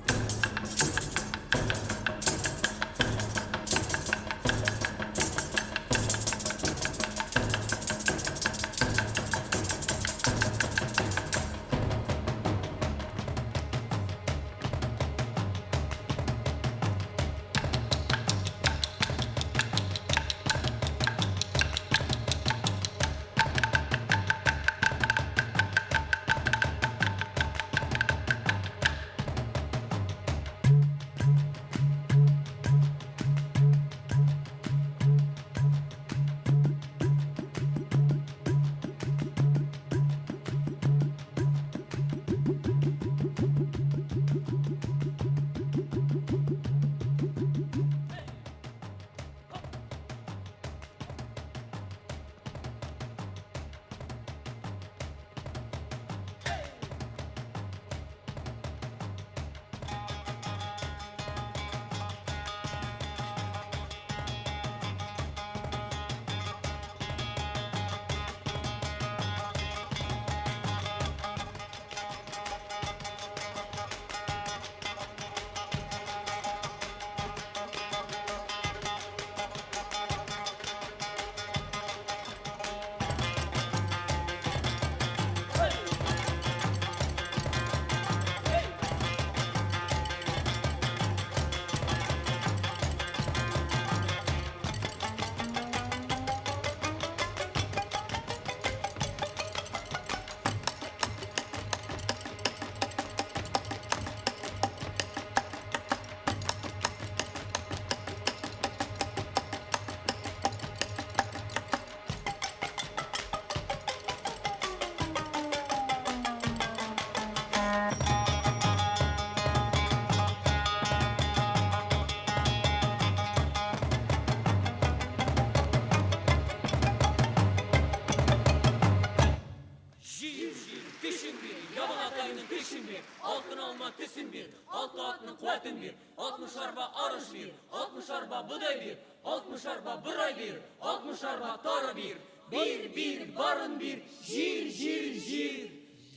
Җир, җир, көчен бир, ябалакайның көчен бир, алтын алма төсен бир, алты атның куәтен бир, 60 арба арыш бир, 60 арба бодай бир, 60 арба борай бир, 60 арба тары бир, бир, бир, барын бир, җир, җир, җир,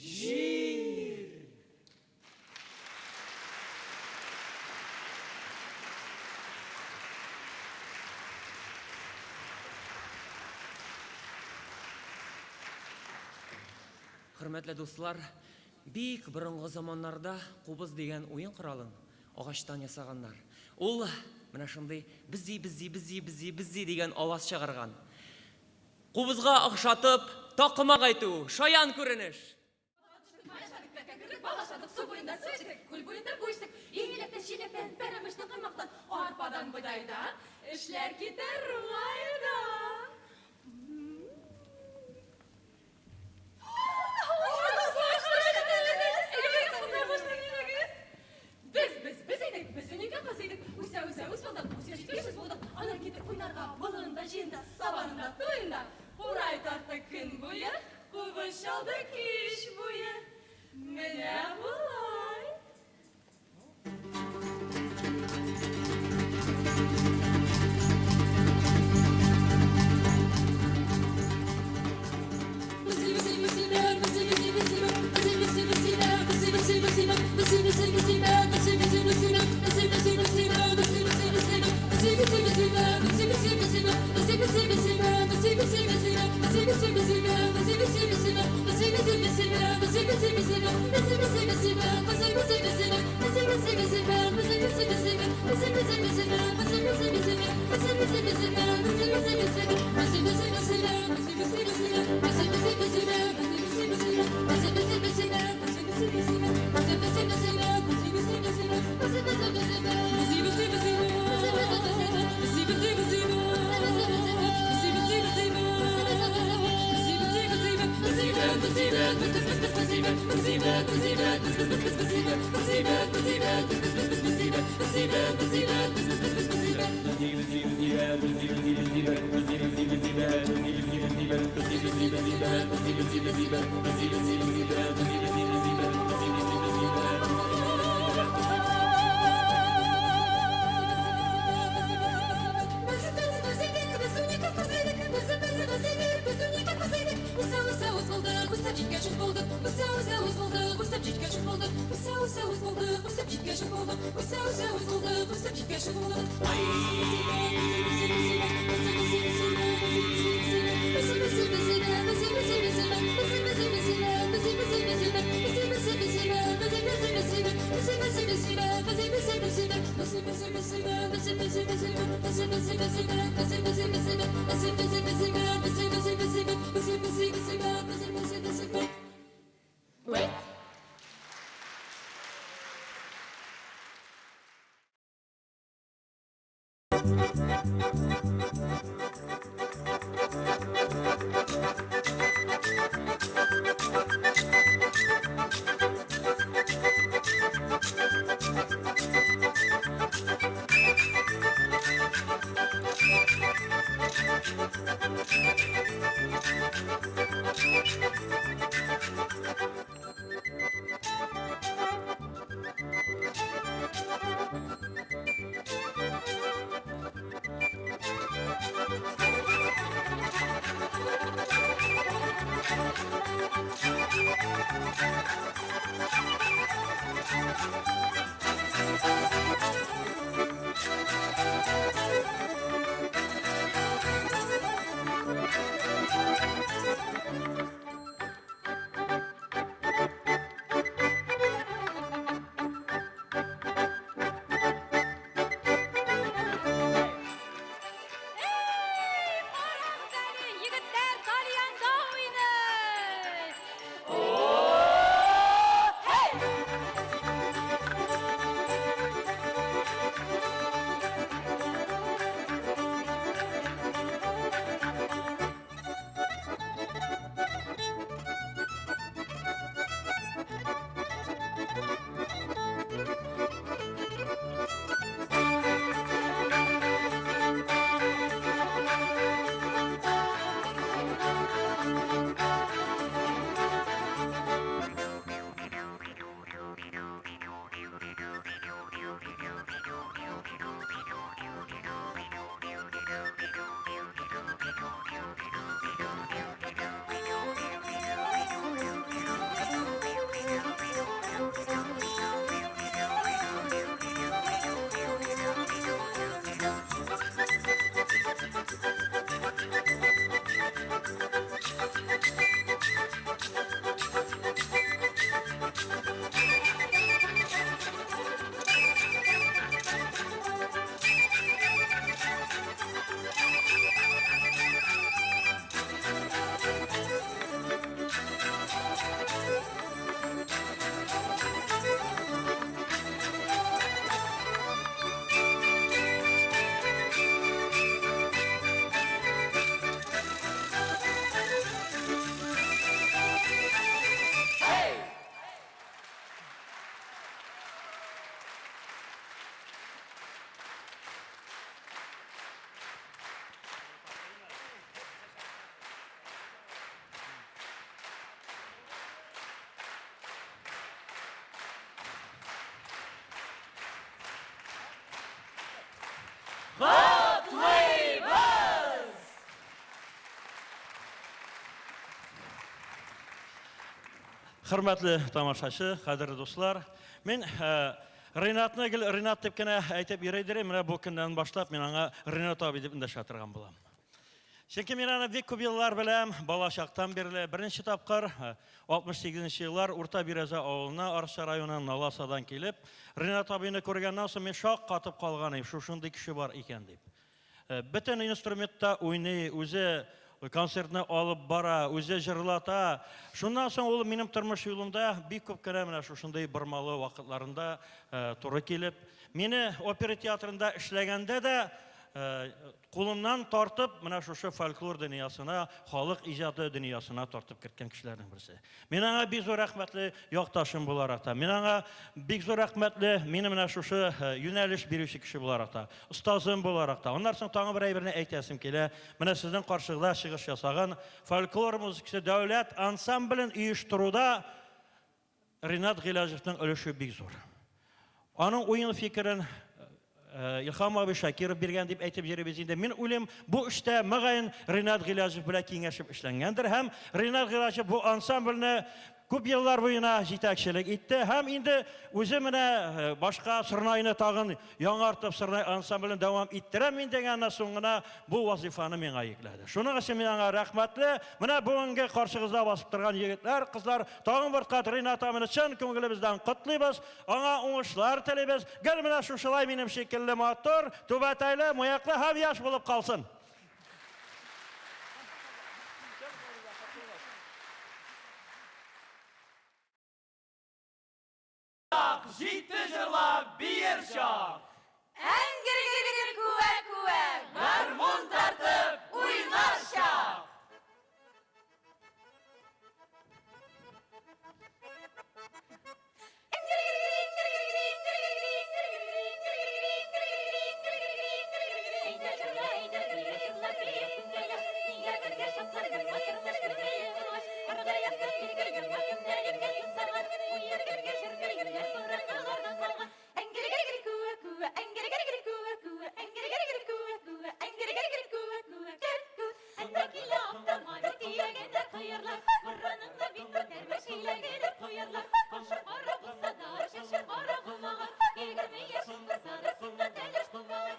җир. Хөрмәтле дуслар, бик борынгы заманнарда кубыз дигән уен коралын агачтан ясаганнар. Ул менә шундый бзи бзи бзи бзи бзи дигән аваз чыгарган. Кубызга охшатып такымак әйтү, шаян күренеш. Бал ашадык, су буенда су эчтек, күл буенда бу эчтек. Иләктән, чиләктән, пәрәмәчтән, каймактан, арпадан, бодайдан эшләр китәр майдан. Без, без, без идек, без унике кыз идек. Үсә, үсә, үс булдык, үсеп җиткәч үс булдык. Аннан киттек уйнарга, болынында, җыенда, сабанында, туенда. Курай тарттык көн буе, кубыз чалды кич буе. Менә болай. Хөрмәтле тамашачы, кадерле дуслар, мин Ринатны гел Ринат дип кенә әйтеп йөри идем, менә бу көннән башлап мин аңа Ринат абый дип эндәшә торган булам. Чөнки мин аны бик күп еллар беләм, бала чактан бирле. Беренче тапкыр 68 еллар Урта Бирәзә авылына Арча районы Наласадан килеп, Ринат абыйны күргәннән соң мин шак катып калган идем, шушындый кеше бар икән дип. Бөтен инструментта уйный, үзе концертны алып бара, үзе җырлата. Шуннан соң ул минем тормыш юлымда бик күп кенә менә шушындый бормалы вакытларында туры килеп, мине опера театрында эшләгәндә дә кулыннан тартып, менә шушы фольклор дөньясына, халык иҗаты дөньясына тартып керткән кешеләрнең берсе. Мин аңа бик зур рәхмәтле якташым буларак та, мин аңа бик зур рәхмәтле, мине менә шушы юнәлеш бирүче кеше буларак та, остазым буларак та. Аннан соң тагын бер әйберне әйтәсем килә. Менә сезнең каршыгызда чыгыш ясаган фольклор музыкасы дәүләт ансамблен оештыруда Ринат Гыйләҗевның өлеше бик зур. Аның уен фикерен э, Илһам абый Шакиров биргән дип әйтеп йөрибез инде. Мин уйлыйм, бу эштә мөгаен Ринат Гыйләҗев белән киңәшеп эшләнгәндер һәм Ринат Гыйләҗев бу ансамбльне күп еллар буена җитәкчелек итте һәм инде үзе менә э, башка сорнайны тагын яңартып сорнай ансамблен дәвам иттерәм мин дигәннән соң гына бу вазифаны миңа йөкләде. Шуның өчен мин аңа рәхмәтле. Менә бүгенге каршыгызда басып торган егетләр, кызлар, тагын бер кат Ринат абыйны чын күңелебездән котлыйбыз, аңа уңышлар телибез. Гел менә шушылай минем шикелле матур, түбәтәйле, мыеклы һәм яшь булып калсын. Җитте җырлап биер чак. Әңгер-гер-гер күә-күә. Гармун тартып уйнар чак. Әйдә җырла, әйдә бие, җырла бие, күңелле. Нигә безгә шатлар, безгә тормыш күңелле булгач. Аргы якта билге, яңа көндәлегә юсарган. Уен-көлке, җыр-биюләр борынгылардан калган. Әңгер-гер-гер күә-күә, әңгер-гер-гер күә-күә, әңгер-гер-гер күә-күә, әңгер-гер-гер күә-күә, көр-кү. Әнә килә автомобиль төягәндә кыярлар. Борыныңны бик күтәрмә, чиләгенә куярлар. Кашы кара булса да, чәче кара булмаган. 20 яшең булса да, сиңа тәләш булмаган.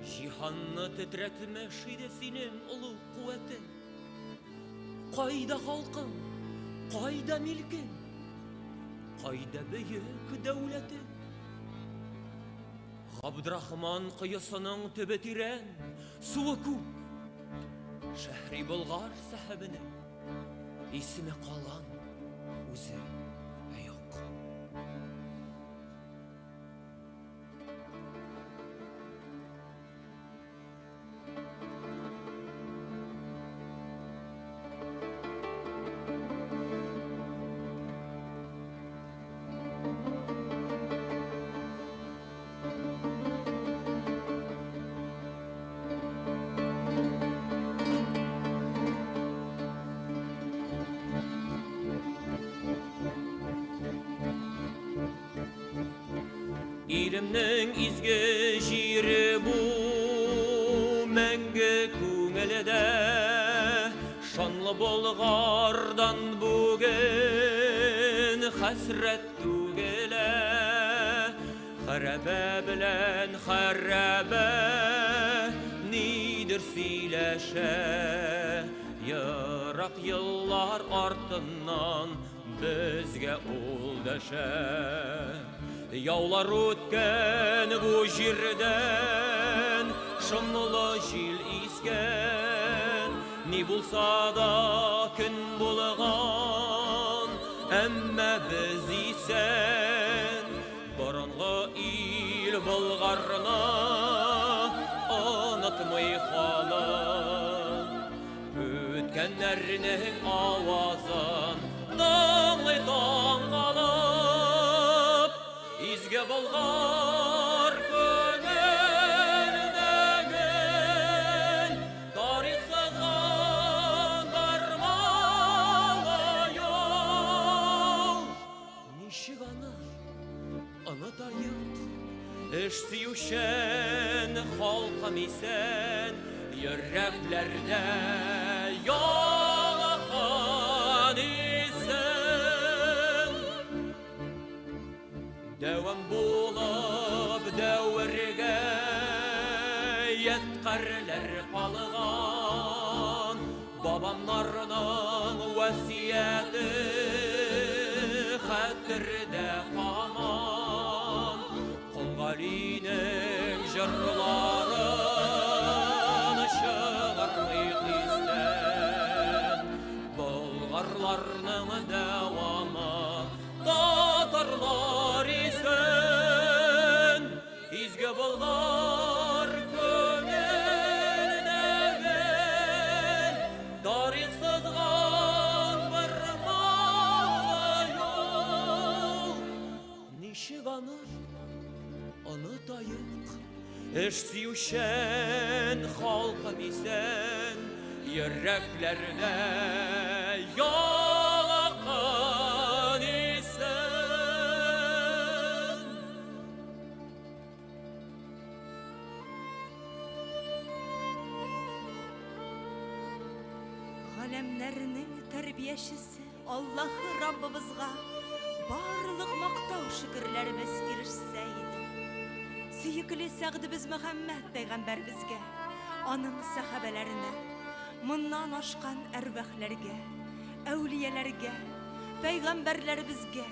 Җиһанны тетрәтмеш иде синең олы куәтең. Кайда халкың, кайда милкең, кайда бөек дәүләтең? Габдрахман коесының төбе тирән, суы күп. Шәһри Болгар сәхәбенең исеме калган, үзе юк. Илемнең изге җире бу, мәңге күңелдә. Шанлы Болгардан бүген хәсрәт түгелә. Гәрәбә белән хәрәбә нидер сөйләшә. Ерак еллар артыннан безгә ул дәшә. Яулар үткән бу җирдән, шомлы җил искән. Ни булса да көн булган, әмма без исән. Борынгы ил Болгарны онытмый халык. Үткәннәрнең авазын тыңлый таң калып. Изге Болгар күңелдә гел тарих сызган бармалы юл. Ничек аны онытаек? Эш сөючән халкым исән, йөрәкләрдә ялкын исем. Дәвам булып дәвергә ядкарьләр калган, бабамнарның васыяте хәтердә һаман. Кол Галинең җырларын чыгармыйк истән. Болгарларның дәвамы татарлар исән. Изге Болгар күңелдә гел тарих сызган бармалы юл. Ничек аны онытаек? Эш сөючән халкым исән, йөрәкләрдә ялкын исән. Галәмнәрнең тәрбиячесе Аллаһы Раббыбызга барлык мактау шөкерләребез ирешсә иде. Сөекле Сәгъдебез Мөхәммәд пәйгамбәребезгә, аның сәхабәләренә, моннан ашкан әрвахләргә, әүлияләргә, пәйгамбәрләребезгә,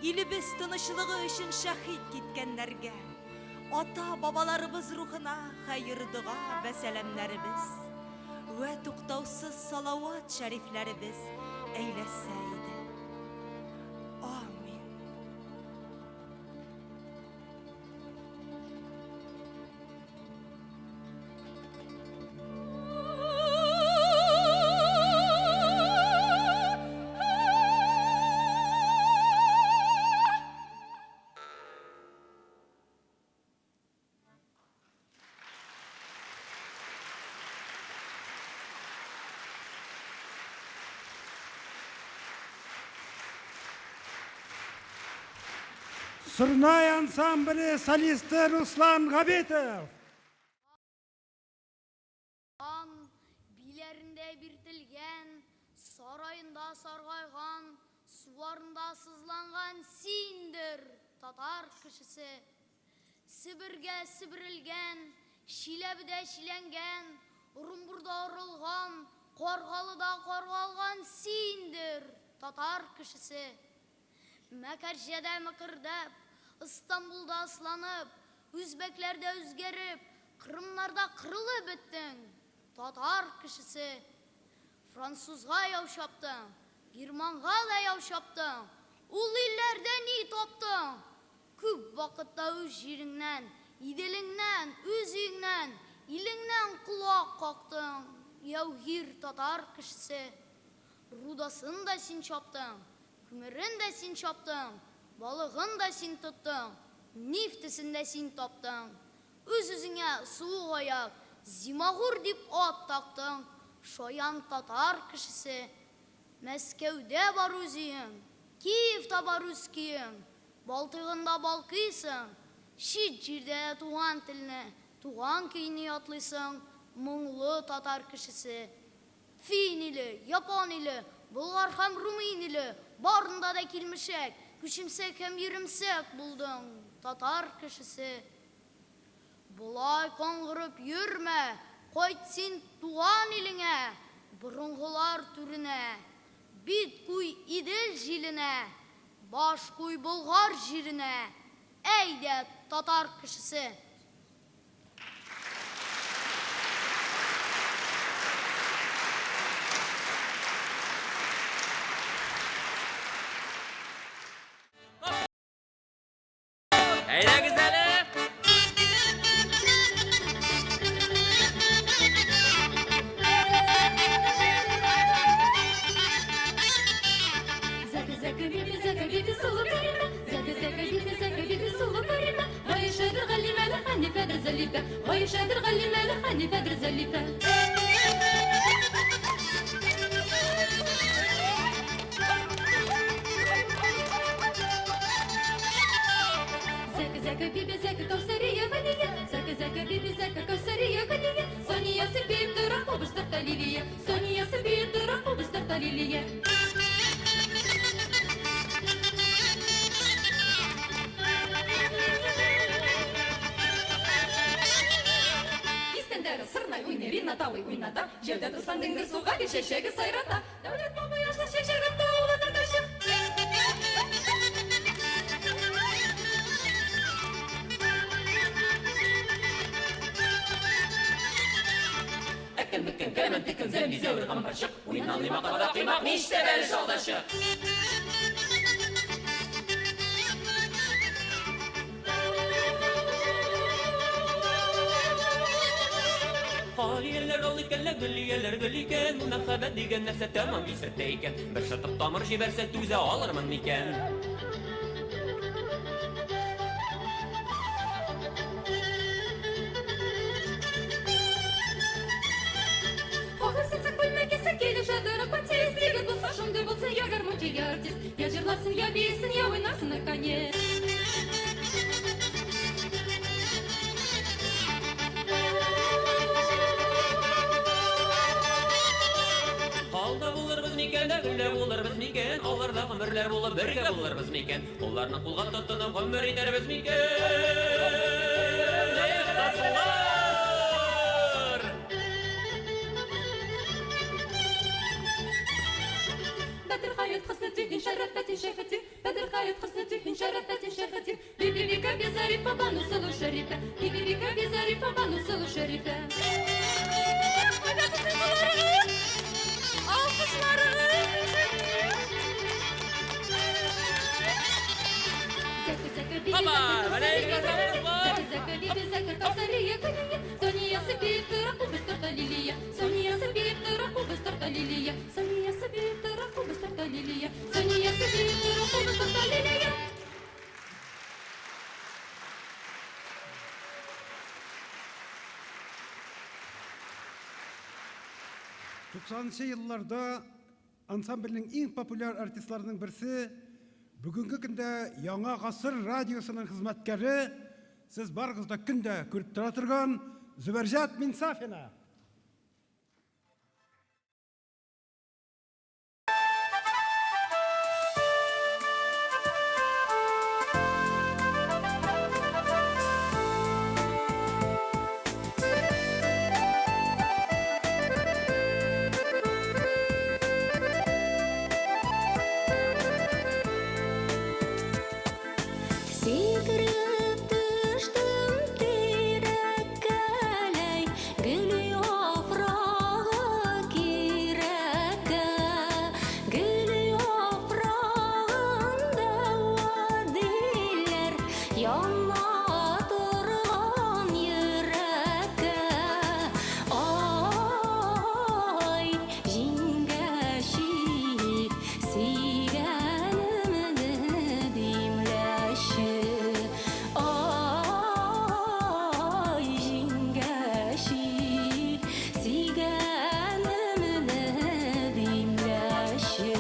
илебез тынычлыгы өчен шәһит киткәннәргә, ата-бабаларыбыз рухына хәер-дога вә сәламнәребез вә туктаусыз салават шәрифләребез әйләсә иде. Амин. Сорнай ансамбле солисты Руслан Габитов. Биләрендә биртелгән, сараенда саргайган, суларында сызланган синдер, татар кешесе. Себергә себерелгән, Чиләбедә чиләнгән, Орынбурда орылган, Каргалыда каргалган синдер, татар кешесе. Мәкәрҗәдә мыкырдап, Ыстанбулда ысланып, Үзбәкләрдә үзгәреп, Кырымнарда кырылып беттең, татар кешесе. Французга яу чаптың, Германга да яу чаптың, Ул илләрдә ни таптың? Күп вакытта үз җиреңнән, Иделеңнән, үз өеңнән, Илеңнән колак кактың, Яугир татар кешесе. Рудасын да син чаптың, Күмерен дә син чаптың, Балыгын да син тоттың, Нефтесен дә син таптың. Үз-үзеңә суык аяк, Зимагур дип ат тактың, Шаян татар кешесе. Мәскәүдә бар үз өең, Киевта бар үз көең, Балтыйгында балкыйсың, Чит җирдә дә туган телне, Туган көйне ятлыйсың, Моңлы татар кешесе. Фин иле, Япон иле, Болгар һәм Румын иле, барында да килмешәк, күчемсәк һәм йөремсәк булдың. татар кешесе. Болай каңгырып йөрмә, кайт син туган илеңә, борынгылар түренә. Бит куй Идел җиленә, баш куй Болгар җиренә. Әйдә, татар кешесе! Әйдәгез әле! Алияләр ал икәнләр, гөлияләр гөл икән, мәхәббәт дигән нәрсә тәмам исертә икән. Бер шытып тамыр җибәрсә, түзә алырмын микән? Алда булырбыз микән, дә гөлдә булырбыз микән, аларда гомерләр булып бергә булырбыз микән, кулларны кулга тотынып гомер итәрбез микән? Эх, дуслар! Туксанынчы елларда ансамбльнең иң популяр артистларының берсе, бүгенге көндә Яңа гасыр радиосының хезмәткәре, сез барыгыз да көндә күреп тора торган Зөбәрҗәт Минсафина. Сикереп төштем тирәккәләй, гөл яфрагы кирәккә, гөл яфрагын дәва диләр, яна торган йөрәккә. Ай, җиңгәчи, сөйгәнемне димләче. Ай, җиңгәчи, сөйгәнемне димләче.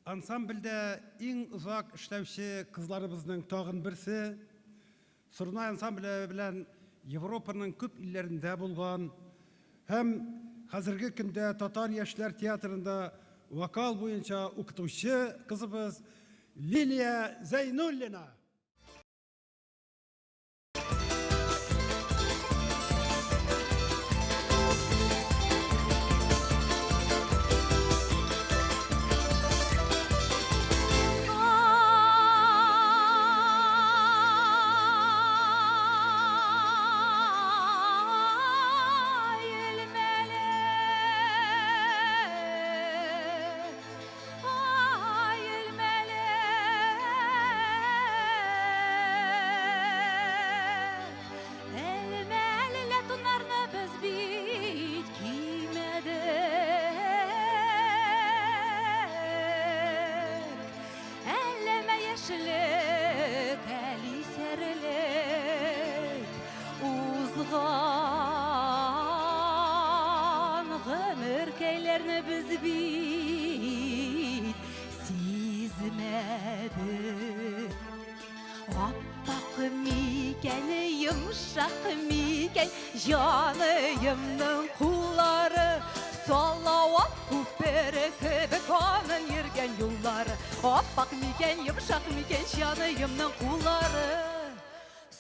Ансамбльдә иң озак эшләүче кызларыбызның тагын берсе, Сорнай ансамбле белән Европаның күп илләрендә булган һәм хәзерге көндә Татар яшьләр театрында вокал буенча укытучы кызыбыз Лилия Зәйнуллина. Әлмәле туннарны без бит кимәдек. Әлләмә яшьлек, әле исәрлек. Узган гомеркәйләрне без бит сизмәдек. Аппак микән, йомшак микән, җаныемның куллары, Салават күпере кебек аның йөргән юллары. Аппак микән, йомшак микән, җаныемның куллары,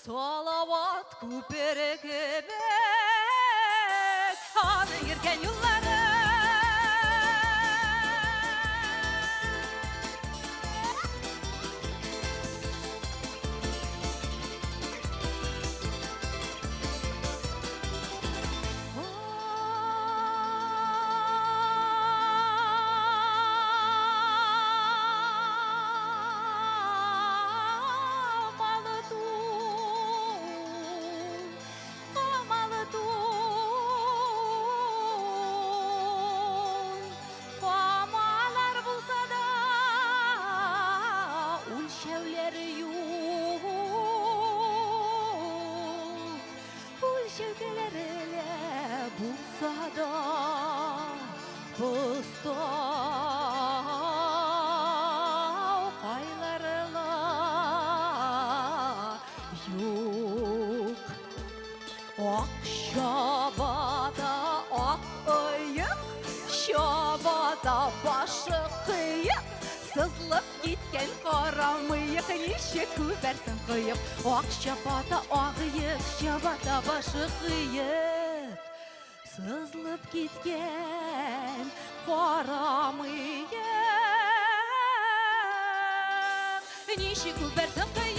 Салават күпере кебек аның йөргән юллары. Камалы тун, камалы тун, камалар булса да, үлчәүләре юк, үлчәүләре лә булса да, постау кайлары ла юк. Ак чабата, ак оек, чабата башы кыек, сызылып киткән кара мыек, ничек күбәрсен кыек. Ак чабата, ак оек, чабата башы кыек, сызылып киткән кара мыек, ничек күбәрсен кыек.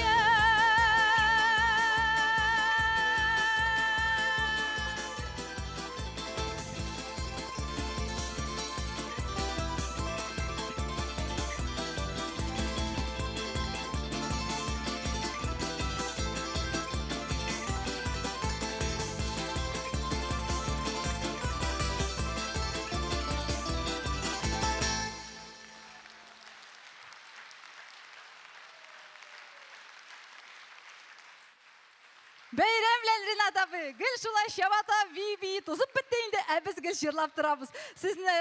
Бәйрәм белән, Ринат абый! Гел шулай чабата бии-бии тузып бетте инде, ә без гел җырлап торабыз. Сезне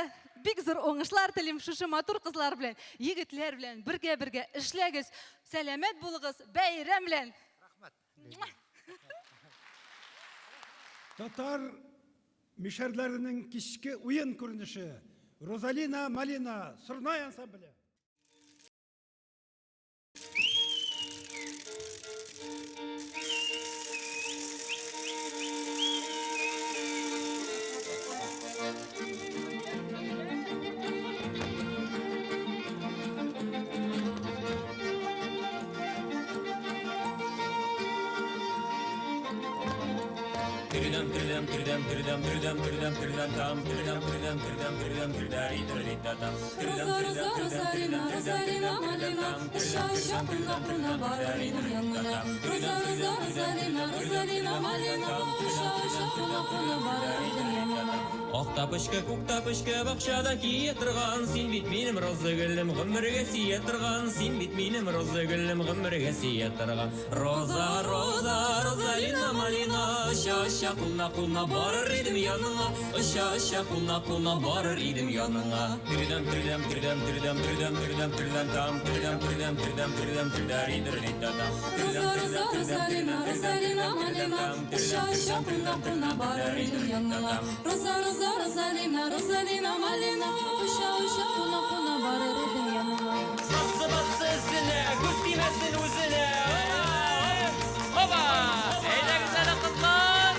бик зур уңышлар телим шушы матур кызлар белән, егетләр белән бергә-бергә эшләгез. Сәламәт булыгыз, бәйрәм белән! Рәхмәт. Татар мишәрләренең кичке уен күренеше. Розалина Малина, Сорнай ансамбле. Роза, роза, Розалина, Розалина, малина, Ща, ща, куна, куна, барыр идем янына. Роза, роза, Розалина, Розалина, малина, Ща, ща, куна, куна, барыр идем янына. Ак тапочка, күк тапочка, бакчада кия торган, син бит минем роза гөлем, гомергә сөя торган, син бит минем роза гөлем, гомергә сөя торган. Роза, роза, Розалина, малина, оча, оча, куна, куна, барыр идем яныңа, оча, оча, куна, куна, барыр идем яныңа. Тирдәм, тирдәм, тирдәм, тирдәм, тирдәм, тирдәм, тирдәм, там, тирдәм, тирдәм, тирдәм, тирдәм, тирдәр, Роза, роза, Розалина, Розалина, малина, оча, оча, куна, куна, барыр идем яныңа. Роза, роза, Розалина, Розалина, малина, оча, оча, куна, куна, барыр идем яныңа. Бассы, бассы эзенә, күз тимәсен үзенә. Оба! Әйдәгез әле, кызлар!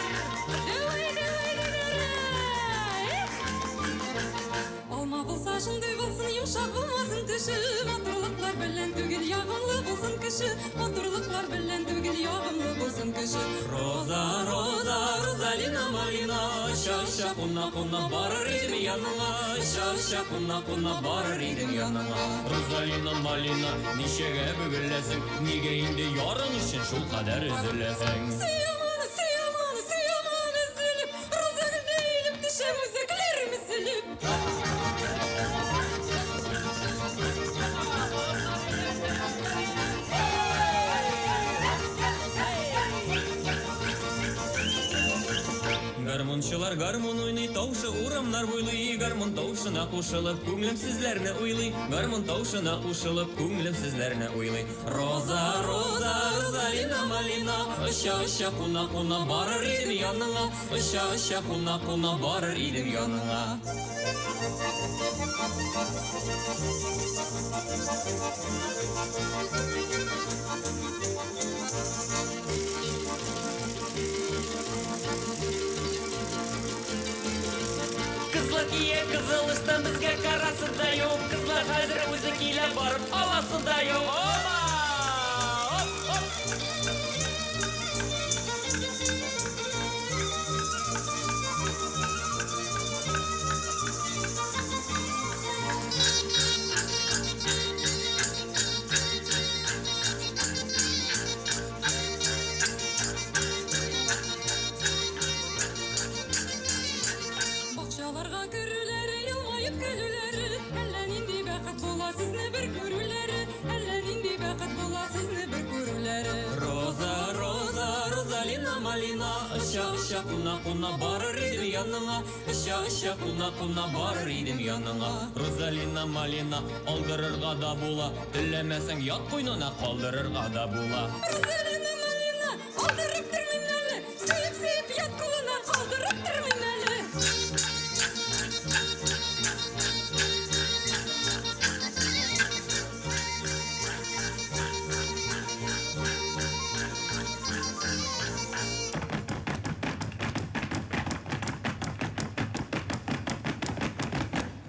Алма булса шундый булсын, йомшак булмасын төше. Матурлыклар белән түгел, ягымлы булсын кеше. Матурлыклар белән түгел, ягымлы булсын кеше. Роза, роза, Розалина, малина, оча, оча, куна, куна, барыр идем яныңа, оча, оча, куна, куна, барыр идем яныңа. Розалина, малина, ничәгә бөгеләсең, нигә инде ярың өчен шул кадәр өзеләсең? Сөям аны, сөям аны, сөям аны өзелеп, Роза гөлдә иелеп төшәм үзәкләрем өзелеп. Гармунчылар гармун уйный, тавышы урамнар буйлый, гармун тавышына кушылып, күңелем сезләрне уйлый, гармун тавышына кушылып, күңелем сезләрне уйлый. Роза, роза, Розалина, малина, оча, оча, куна, куна, барыр идем яныңа, оча, оча, куна, куна, барыр идем яныңа. Кызлар кия кызыл ыштан, безгә карасы да юк. Кызлар хәзер үзе килә, барып аласы да юк. Опа! Оп, оп! Бакчаларга керүләре, елмаеп көлүләре, әллә нинди бәхет була сезне бер күрүләре, әллә нинди бәхет була сезне бер күрүләре. Роза, роза, Розалина, малина, оча, оча, куна, куна, барыр идем яныңа, оча, оча, куна, куна, барыр идем яныңа. Розалина, малина, алдырырга да була, теләмәсәң ят куйнына калдырырга да була. Розалина, малина, алдырып тормыйм әле, сөеп-сөеп ят кулына калдырып тормыйм әле.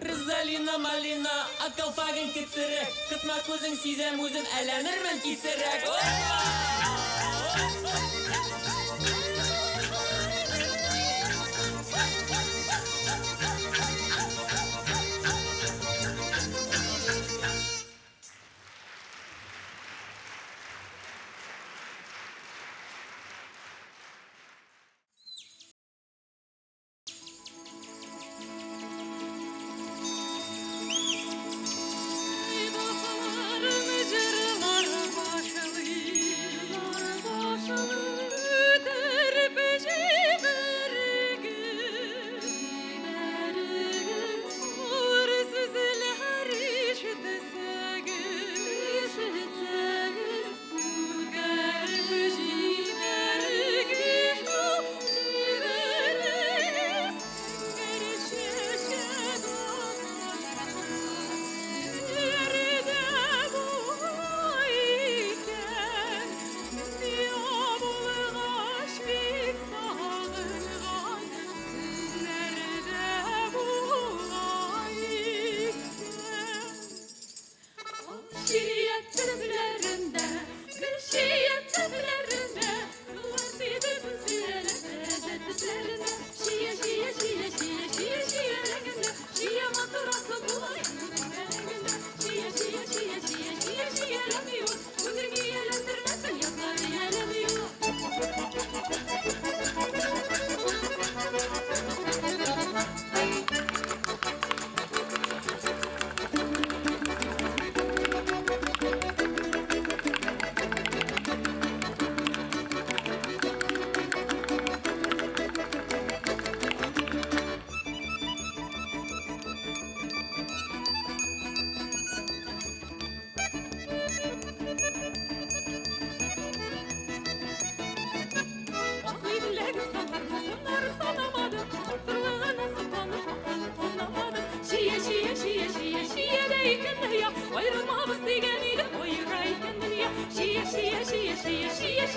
Розалина, малина, ак калфагың кецерәк, кысма күзең, сизәм үзем, әйләнермен кисерәк. Опа! Дусларым җырлар башлый.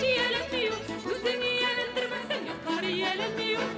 һич ияләнми ул. Үзең ияләндермәсәң, ятлар ияләнми ул.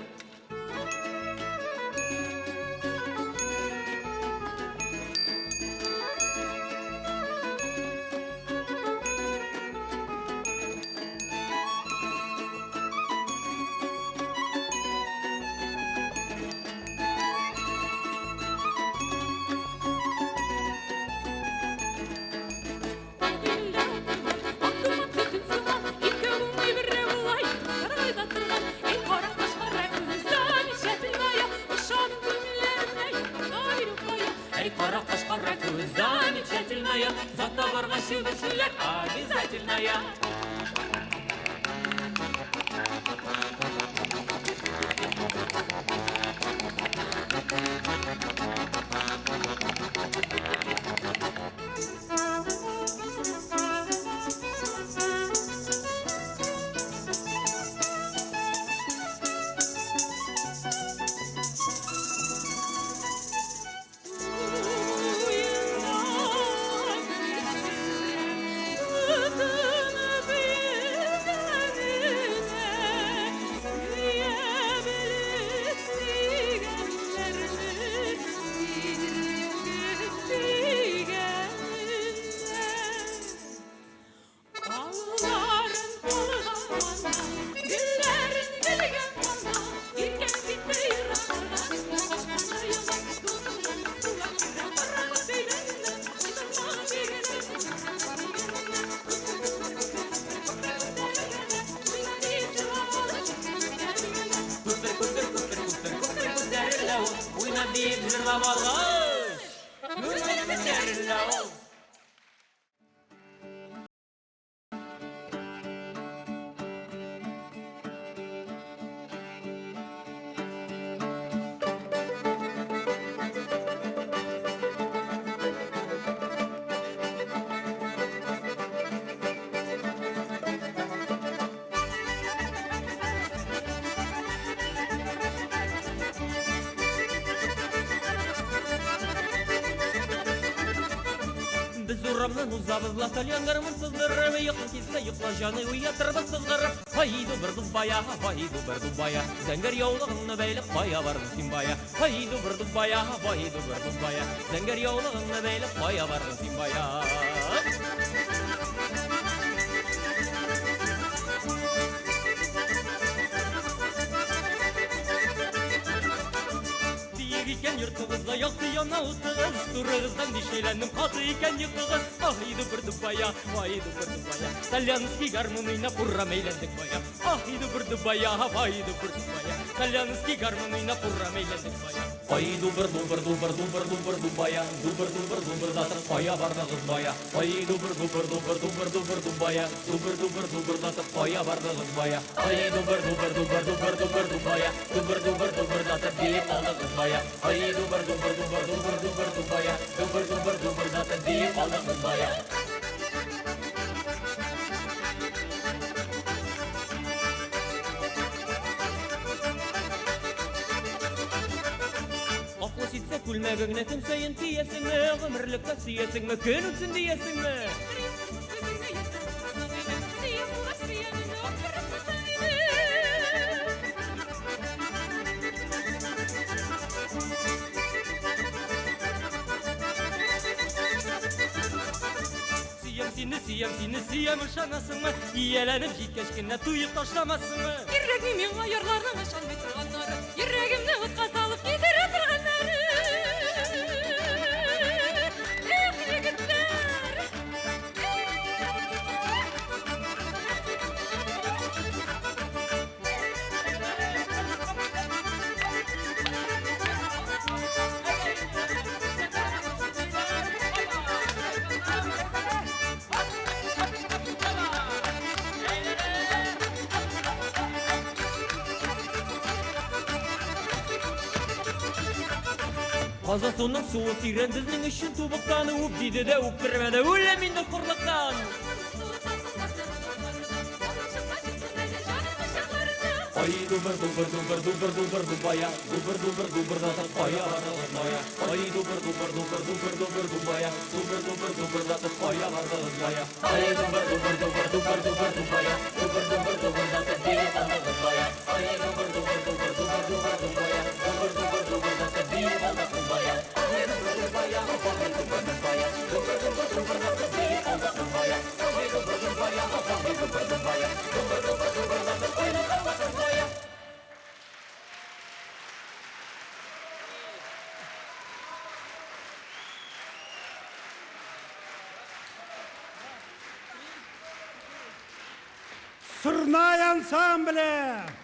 Эй, кара каш, кара күз, замечательная, За товарга чеберчеләр обязательная. Күпер, күпер, күпер, күпер, күпер күтәрелә ул. Уйнап биеп җырлап алгач, күңел күтәрелә ул. Без урамнан узабыз, тальян гармун сыздырып, йокың килсә йокла, җаный, уятырбыз сызгырып. Һай дубыр дубая, һай дубыр дубая, зәңгәр яулыгыңны бәйләп кая бардың син бая? Һай дубыр дубая, һай дубыр дубая, зәңгәр яулыгыңны бәйләп кая бардың син бая? Биек икән йортыгызда якты яна утыгыз, турыгыздан биш әйләндем, каты икән йокыгыз. Ай дубыр дубая, ай дубыр дубая, тальянский гармун уйнап урам әйләндек бая. Ай дубыр дубая, ай дубыр дубая, тальянский гармун уйнап урам әйләндек бая. Ай дубыр дубыр дубыр дубыр дубыр дубая, дубыр дубыр дубырдатып кая бардыгыз бая? Ай дубыр дубыр дубыр дубыр дубыр дубая, дубыр дубыр дубырдатып кая бардыгыз бая? Ай дубыр дубыр дубыр дубыр дубыр дубая, дубыр дубыр дубырдатып биеп алдыгыз бая. Ай дубыр дубыр дубыр дубыр дубыр дубая, дубыр дубыр дубырдатып биеп алдыгыз бая. Аклы ситсә күлмәгеңне көн саен киясеңме, гомерлеккә сөясеңме, көн үтсен диясеңме? Сөям сине, сөям сине, сөям, ышанасыңмы? Ияләнеп җиткәч кенә туеп ташламассыңмы? Кирәкми миңа ярларның ышанмый торганнары, йөрәгемне утка салып кидерә торганнары. Эх, егетләр! Казан суның суы тирән, безнең өчен тубыктан үп диде дә үптермәде, үләм инде хурлыктан. Ай дубыр дубыр дубыр дубыр дубыр дубая, дубыр дубыр дубырдатып кая бардыгыз бая? Ай дубыр дубыр дубыр дубыр дубыр дубая, дубыр дубыр дубырдатып кая бардыгыз бая? Ай дубыр дубыр дубыр дубыр дубыр дубая, дубыр дубыр дубырдатып биеп алдыгыз бая. Ай дубыр дубыр дубыр дубыр дубыр дубая, дубыр дубыр дубырдатып биеп алдыгыз бая. Ай дубыр дубая, ай дубыр дубая, дубыр дубыр дубырдатып биеп алдыгыз бая. Ай дубыр дубая, ай дубыр дубая, дубыр дубыр дубырдатып уйнап алдыгыз бая. Сорнай ансамбле!